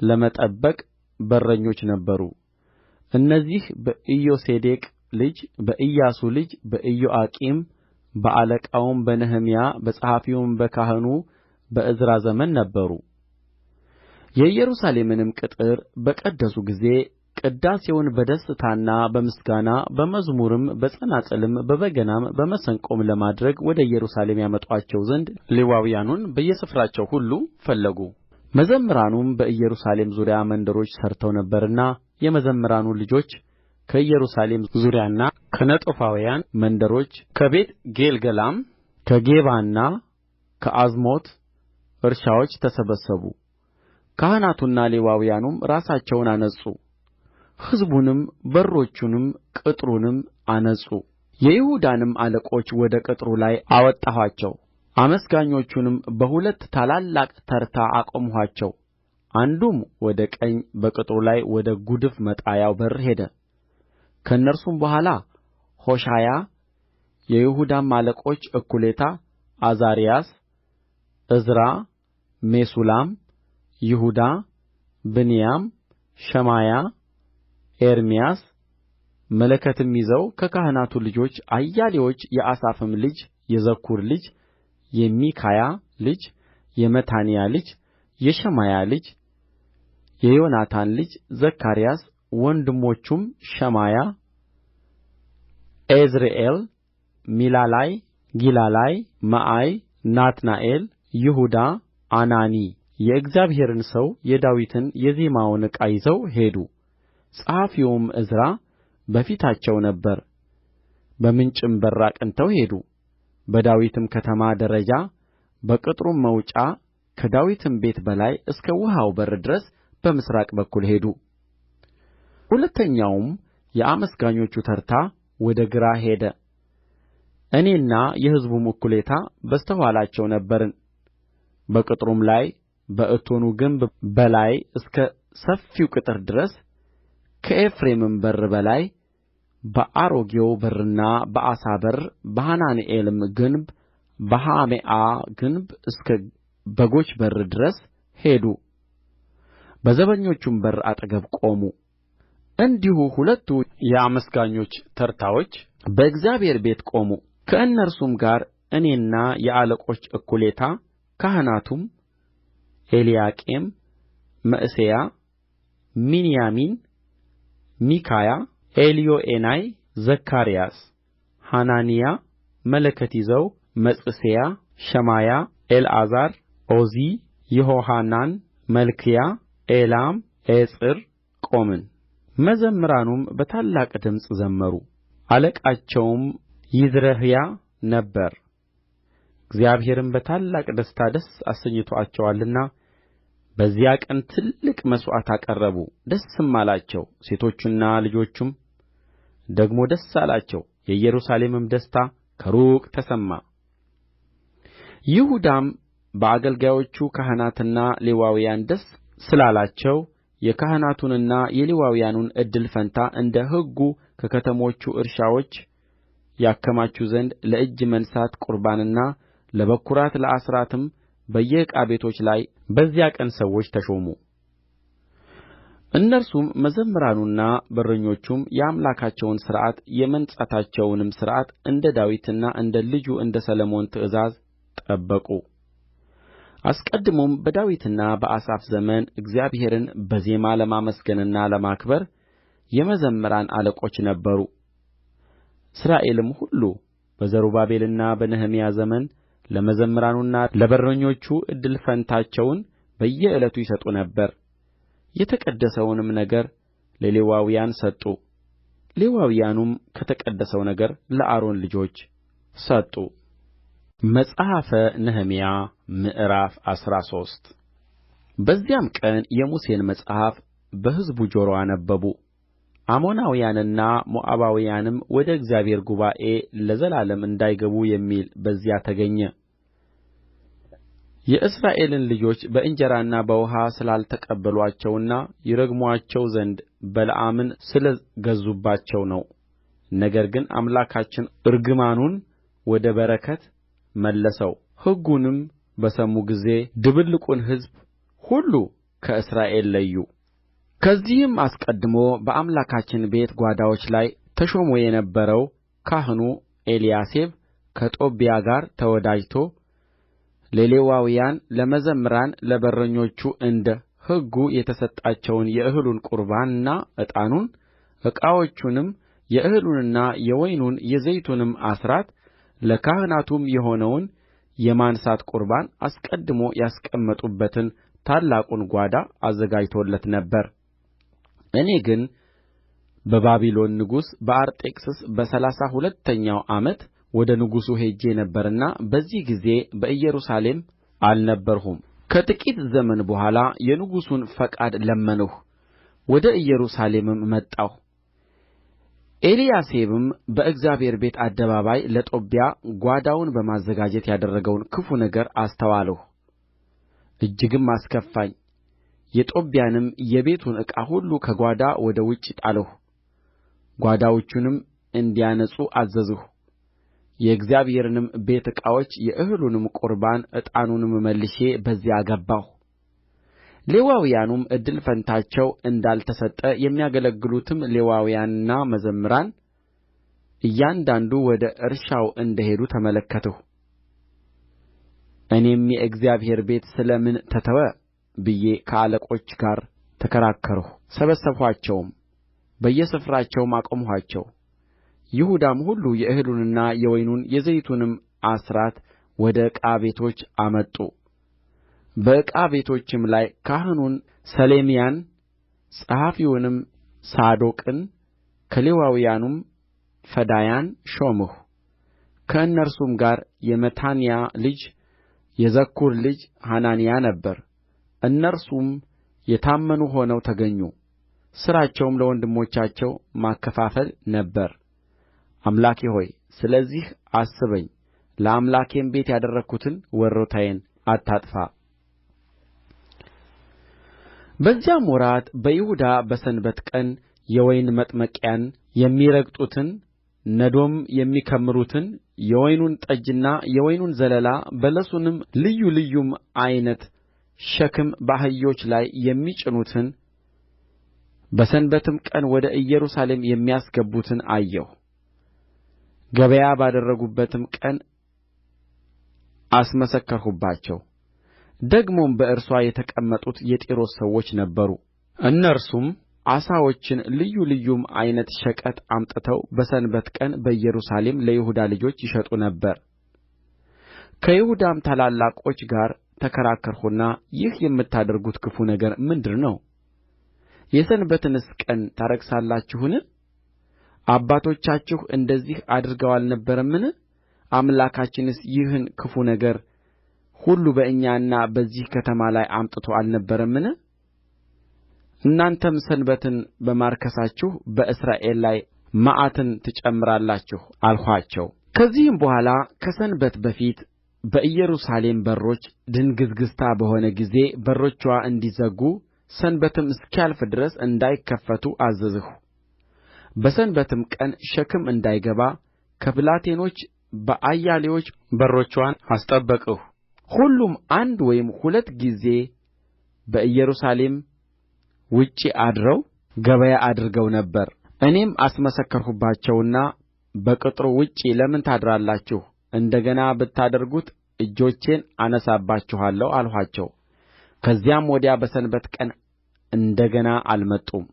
ለመጠበቅ በረኞች ነበሩ። እነዚህ በኢዮሴዴቅ ልጅ በኢያሱ ልጅ በኢዮአቂም በአለቃውም በነህምያ በጸሐፊውም በካህኑ በዕዝራ ዘመን ነበሩ። የኢየሩሳሌምንም ቅጥር በቀደሱ ጊዜ ቅዳሴውን በደስታና በምስጋና በመዝሙርም በጸናጽልም በበገናም በመሰንቆም ለማድረግ ወደ ኢየሩሳሌም ያመጡአቸው ዘንድ ሌዋውያኑን በየስፍራቸው ሁሉ ፈለጉ። መዘምራኑም በኢየሩሳሌም ዙሪያ መንደሮች ሠርተው ነበርና የመዘምራኑ ልጆች ከኢየሩሳሌም ዙሪያና ከነጦፋውያን መንደሮች ከቤትጌልገላም ከጌባና ከዓዝሞት እርሻዎች ተሰበሰቡ። ካህናቱና ሌዋውያኑም ራሳቸውን አነጹ፣ ሕዝቡንም በሮቹንም ቅጥሩንም አነጹ። የይሁዳንም አለቆች ወደ ቅጥሩ ላይ አወጣኋቸው፣ አመስጋኞቹንም በሁለት ታላላቅ ተርታ አቆምኋቸው። አንዱም ወደ ቀኝ በቅጥሩ ላይ ወደ ጕድፍ መጣያው በር ሄደ። ከእነርሱም በኋላ ሆሻያ፣ የይሁዳም አለቆች እኩሌታ ዓዛርያስ፣ ዕዝራ፣ ሜሱላም፣ ይሁዳ፣ ብንያም፣ ሸማያ፣ ኤርምያስ መለከትም ይዘው ከካህናቱ ልጆች አያሌዎች የአሳፍም ልጅ የዘኩር ልጅ የሚካያ ልጅ የመታንያ ልጅ የሸማያ ልጅ የዮናታን ልጅ ዘካርያስ ወንድሞቹም ሸማያ፣ ኤዝርኤል፣ ሚላላይ፣ ጊላላይ፣ መዓይ፣ ናትናኤል፣ ይሁዳ፣ አናኒ የእግዚአብሔርን ሰው የዳዊትን የዜማውን ዕቃ ይዘው ሄዱ። ጸሐፊውም ዕዝራ በፊታቸው ነበረ። በምንጭም በር አቅንተው ሄዱ። በዳዊትም ከተማ ደረጃ በቅጥሩም መውጫ ከዳዊትም ቤት በላይ እስከ ውኃው በር ድረስ በምሥራቅ በኩል ሄዱ። ሁለተኛውም የአመስጋኞቹ ተርታ ወደ ግራ ሄደ። እኔና የሕዝቡም እኩሌታ በስተ ኋላቸው ነበርን። በቅጥሩም ላይ በእቶኑ ግንብ በላይ እስከ ሰፊው ቅጥር ድረስ ከኤፍሬምም በር በላይ በአሮጌው በርና በዓሣ በር በሐናንኤልም ግንብ በሐሜአ ግንብ እስከ በጎች በር ድረስ ሄዱ። በዘበኞቹም በር አጠገብ ቆሙ። እንዲሁ ሁለቱ የአመስጋኞች ተርታዎች በእግዚአብሔር ቤት ቆሙ። ከእነርሱም ጋር እኔና የአለቆች እኵሌታ ካህናቱም ኤልያቄም፣ መዕሤያ፣ ሚንያሚን፣ ሚካያ፣ ኤልዮዔናይ፣ ዘካርያስ፣ ሐናንያ መለከት ይዘው መዕሤያ፣ ሸማያ፣ ኤልዓዛር፣ ኦዚ፣ ይሆሐናን፣ መልክያ፣ ኤላም፣ ኤጽር ቆምን። መዘምራኑም በታላቅ ድምፅ ዘመሩ፣ አለቃቸውም ይዝረሕያ ነበረ። እግዚአብሔርም በታላቅ ደስታ ደስ አሰኝቶአቸዋልና በዚያ ቀን ትልቅ መሥዋዕት አቀረቡ፣ ደስም አላቸው። ሴቶቹና ልጆቹም ደግሞ ደስ አላቸው። የኢየሩሳሌምም ደስታ ከሩቅ ተሰማ። ይሁዳም በአገልጋዮቹ ካህናትና ሌዋውያን ደስ ስላላቸው የካህናቱንና የሌዋውያኑን እድል ፈንታ እንደ ሕጉ ከከተሞቹ እርሻዎች ያከማቹ ዘንድ ለእጅ መንሣት ቍርባንና ለበኵራት ለአሥራትም በየዕቃ ቤቶቹ ላይ በዚያ ቀን ሰዎች ተሾሙ። እነርሱም መዘምራኑና በረኞቹም የአምላካቸውን ሥርዓት የመንጻታቸውንም ሥርዓት እንደ ዳዊትና እንደ ልጁ እንደ ሰሎሞን ትእዛዝ ጠበቁ። አስቀድሞም በዳዊትና በአሳፍ ዘመን እግዚአብሔርን በዜማ ለማመስገንና ለማክበር የመዘምራን አለቆች ነበሩ። እስራኤልም ሁሉ በዘሩባቤልና በነህምያ ዘመን ለመዘምራኑና ለበረኞቹ እድል ፈንታቸውን በየዕለቱ ይሰጡ ነበር። የተቀደሰውንም ነገር ለሌዋውያን ሰጡ፣ ሌዋውያኑም ከተቀደሰው ነገር ለአሮን ልጆች ሰጡ። መጽሐፈ ነህምያ ምዕራፍ 13 በዚያም ቀን የሙሴን መጽሐፍ በሕዝቡ ጆሮ አነበቡ። አሞናውያንና ሞዓባውያንም ወደ እግዚአብሔር ጉባኤ ለዘላለም እንዳይገቡ የሚል በዚያ ተገኘ። የእስራኤልን ልጆች በእንጀራና በውኃ ስላልተቀበሉአቸውና ይረግሙአቸው ዘንድ በለዓምን ስለ ገዙባቸው ነው። ነገር ግን አምላካችን እርግማኑን ወደ በረከት መለሰው። ሕጉንም በሰሙ ጊዜ ድብልቁን ሕዝብ ሁሉ ከእስራኤል ለዩ። ከዚህም አስቀድሞ በአምላካችን ቤት ጓዳዎች ላይ ተሾሞ የነበረው ካህኑ ኤልያሴብ ከጦቢያ ጋር ተወዳጅቶ ለሌዋውያን ለመዘምራን ለበረኞቹ እንደ ሕጉ የተሰጣቸውን የእህሉን ቍርባንና ዕጣኑን ዕቃዎቹንም የእህሉንና የወይኑን የዘይቱንም አሥራት ለካህናቱም የሆነውን የማንሣት ቍርባን አስቀድሞ ያስቀመጡበትን ታላቁን ጓዳ አዘጋጅቶለት ነበር። እኔ ግን በባቢሎን ንጉሥ በአርጤክስስ በሠላሳ ሁለተኛው ዓመት ወደ ንጉሡ ሄጄ ነበርና በዚህ ጊዜ በኢየሩሳሌም አልነበርሁም። ከጥቂት ዘመን በኋላ የንጉሡን ፈቃድ ለመንሁ፣ ወደ ኢየሩሳሌምም መጣሁ። ኤልያሴብም በእግዚአብሔር ቤት አደባባይ ለጦብያ ጓዳውን በማዘጋጀት ያደረገውን ክፉ ነገር አስተዋልሁ፣ እጅግም አስከፋኝ። የጦብያንም የቤቱን ዕቃ ሁሉ ከጓዳ ወደ ውጭ ጣልሁ፣ ጓዳዎቹንም እንዲያነጹ አዘዝሁ። የእግዚአብሔርንም ቤት ዕቃዎች የእህሉንም ቍርባን ዕጣኑንም መልሼ በዚያ አገባሁ። ሌዋውያኑም እድል ፈንታቸው እንዳልተሰጠ የሚያገለግሉትም ሌዋውያንና መዘምራን እያንዳንዱ ወደ እርሻው እንደ ሄዱ ተመለከትሁ። እኔም የእግዚአብሔር ቤት ስለ ምን ተተወ ብዬ ከአለቆች ጋር ተከራከርሁ፣ ሰበሰብኋቸውም፣ በየስፍራቸውም አቆምኋቸው። ይሁዳም ሁሉ የእህሉንና የወይኑን የዘይቱንም አሥራት ወደ ዕቃ ቤቶች አመጡ። በዕቃ ቤቶችም ላይ ካህኑን ሰሌምያን ጸሐፊውንም ሳዶቅን ከሌዋውያኑም ፈዳያን ሾምሁ። ከእነርሱም ጋር የመታንያ ልጅ የዘኩር ልጅ ሐናንያ ነበረ። እነርሱም የታመኑ ሆነው ተገኙ። ሥራቸውም ለወንድሞቻቸው ማከፋፈል ነበረ። አምላኬ ሆይ ስለዚህ አስበኝ፣ ለአምላኬም ቤት ያደረግሁትን ወረታዬን አታጥፋ። በዚያም ወራት በይሁዳ በሰንበት ቀን የወይን መጥመቂያን የሚረግጡትን ነዶም የሚከምሩትን የወይኑን ጠጅና የወይኑን ዘለላ በለሱንም ልዩ ልዩም ዓይነት ሸክም በአህዮች ላይ የሚጭኑትን በሰንበትም ቀን ወደ ኢየሩሳሌም የሚያስገቡትን አየሁ። ገበያ ባደረጉበትም ቀን አስመሰከርሁባቸው። ደግሞም በእርስዋ የተቀመጡት የጢሮስ ሰዎች ነበሩ። እነርሱም ዓሣዎችን ልዩ ልዩም ዓይነት ሸቀጥ አምጥተው በሰንበት ቀን በኢየሩሳሌም ለይሁዳ ልጆች ይሸጡ ነበር። ከይሁዳም ታላላቆች ጋር ተከራከርሁና ይህ የምታደርጉት ክፉ ነገር ምንድር ነው? የሰንበትንስ ቀን ታረክሳላችሁን? አባቶቻችሁ እንደዚህ አድርገው አልነበረምን? አምላካችንስ ይህን ክፉ ነገር ሁሉ በእኛና በዚህ ከተማ ላይ አምጥቶ አልነበረምን? እናንተም ሰንበትን በማርከሳችሁ በእስራኤል ላይ መዓትን ትጨምራላችሁ አልኋቸው። ከዚህም በኋላ ከሰንበት በፊት በኢየሩሳሌም በሮች ድንግዝግዝታ በሆነ ጊዜ በሮችዋ እንዲዘጉ ሰንበትም እስኪያልፍ ድረስ እንዳይከፈቱ አዘዝሁ። በሰንበትም ቀን ሸክም እንዳይገባ ከብላቴኖች በአያሌዎች በሮችዋን አስጠበቅሁ። ሁሉም አንድ ወይም ሁለት ጊዜ በኢየሩሳሌም ውጭ አድረው ገበያ አድርገው ነበር። እኔም አስመሰከርሁባቸውና በቅጥሩ ውጭ ለምን ታድራላችሁ? እንደ ገና ብታደርጉት እጆቼን አነሣባችኋለሁ አልኋቸው። ከዚያም ወዲያ በሰንበት ቀን እንደ ገና አልመጡም።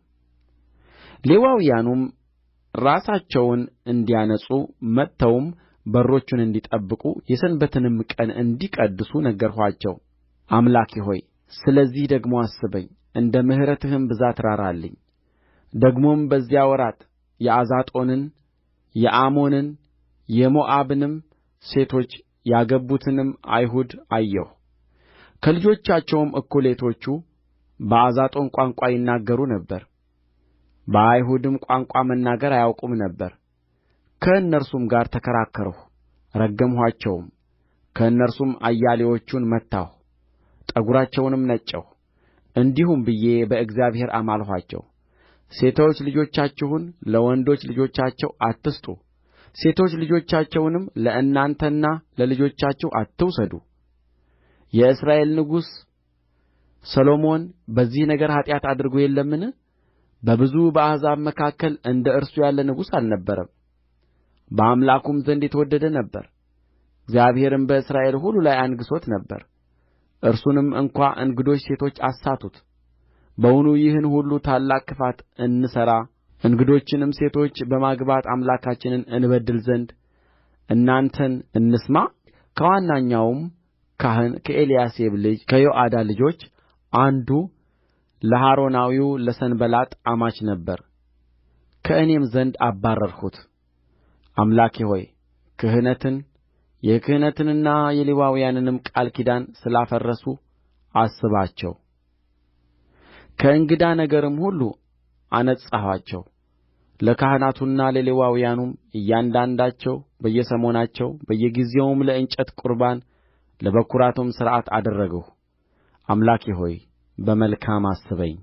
ሌዋውያኑም ራሳቸውን እንዲያነጹ መጥተውም በሮቹን እንዲጠብቁ የሰንበትንም ቀን እንዲቀድሱ ነገርኋቸው። አምላኬ ሆይ ስለዚህ ደግሞ አስበኝ፣ እንደ ምሕረትህም ብዛት ራራልኝ። ደግሞም በዚያ ወራት የአዛጦንን የአሞንን የሞዓብንም ሴቶች ያገቡትንም አይሁድ አየሁ። ከልጆቻቸውም እኵሌቶቹ በአዛጦን ቋንቋ ይናገሩ ነበር፣ በአይሁድም ቋንቋ መናገር አያውቁም ነበር። ከእነርሱም ጋር ተከራከርሁ፣ ረገምኋቸውም። ከእነርሱም አያሌዎቹን መታሁ፣ ጠጕራቸውንም ነጨሁ። እንዲህም ብዬ በእግዚአብሔር አማልኋቸው፣ ሴቶች ልጆቻችሁን ለወንዶች ልጆቻቸው አትስጡ፣ ሴቶች ልጆቻቸውንም ለእናንተና ለልጆቻችሁ አትውሰዱ። የእስራኤል ንጉሥ ሰሎሞን በዚህ ነገር ኃጢአት አድርጎ የለምን? በብዙ በአሕዛብ መካከል እንደ እርሱ ያለ ንጉሥ አልነበረም። በአምላኩም ዘንድ የተወደደ ነበረ፣ እግዚአብሔርም በእስራኤል ሁሉ ላይ አንግሦት ነበር። እርሱንም እንኳ እንግዶች ሴቶች አሳቱት። በውኑ ይህን ሁሉ ታላቅ ክፋት እንሠራ እንግዶችንም ሴቶች በማግባት አምላካችንን እንበድል ዘንድ እናንተን እንስማ? ከዋነኛውም ካህን ከኤልያሴብ ልጅ ከዮአዳ ልጆች አንዱ ለሖሮናዊው ለሰንባላጥ አማች ነበረ ከእኔም ዘንድ አባረርሁት። አምላኬ ሆይ፣ ክህነትን የክህነትንና የሌዋውያንንም ቃል ኪዳን ስላፈረሱ አስባቸው። ከእንግዳ ነገርም ሁሉ አነጻኋቸው። ለካህናቱና ለሌዋውያኑም እያንዳንዳቸው በየሰሞናቸው በየጊዜውም ለእንጨት ቍርባን ለበኵራቱም ሥርዓት አደረግሁ። አምላኬ ሆይ፣ በመልካም አስበኝ።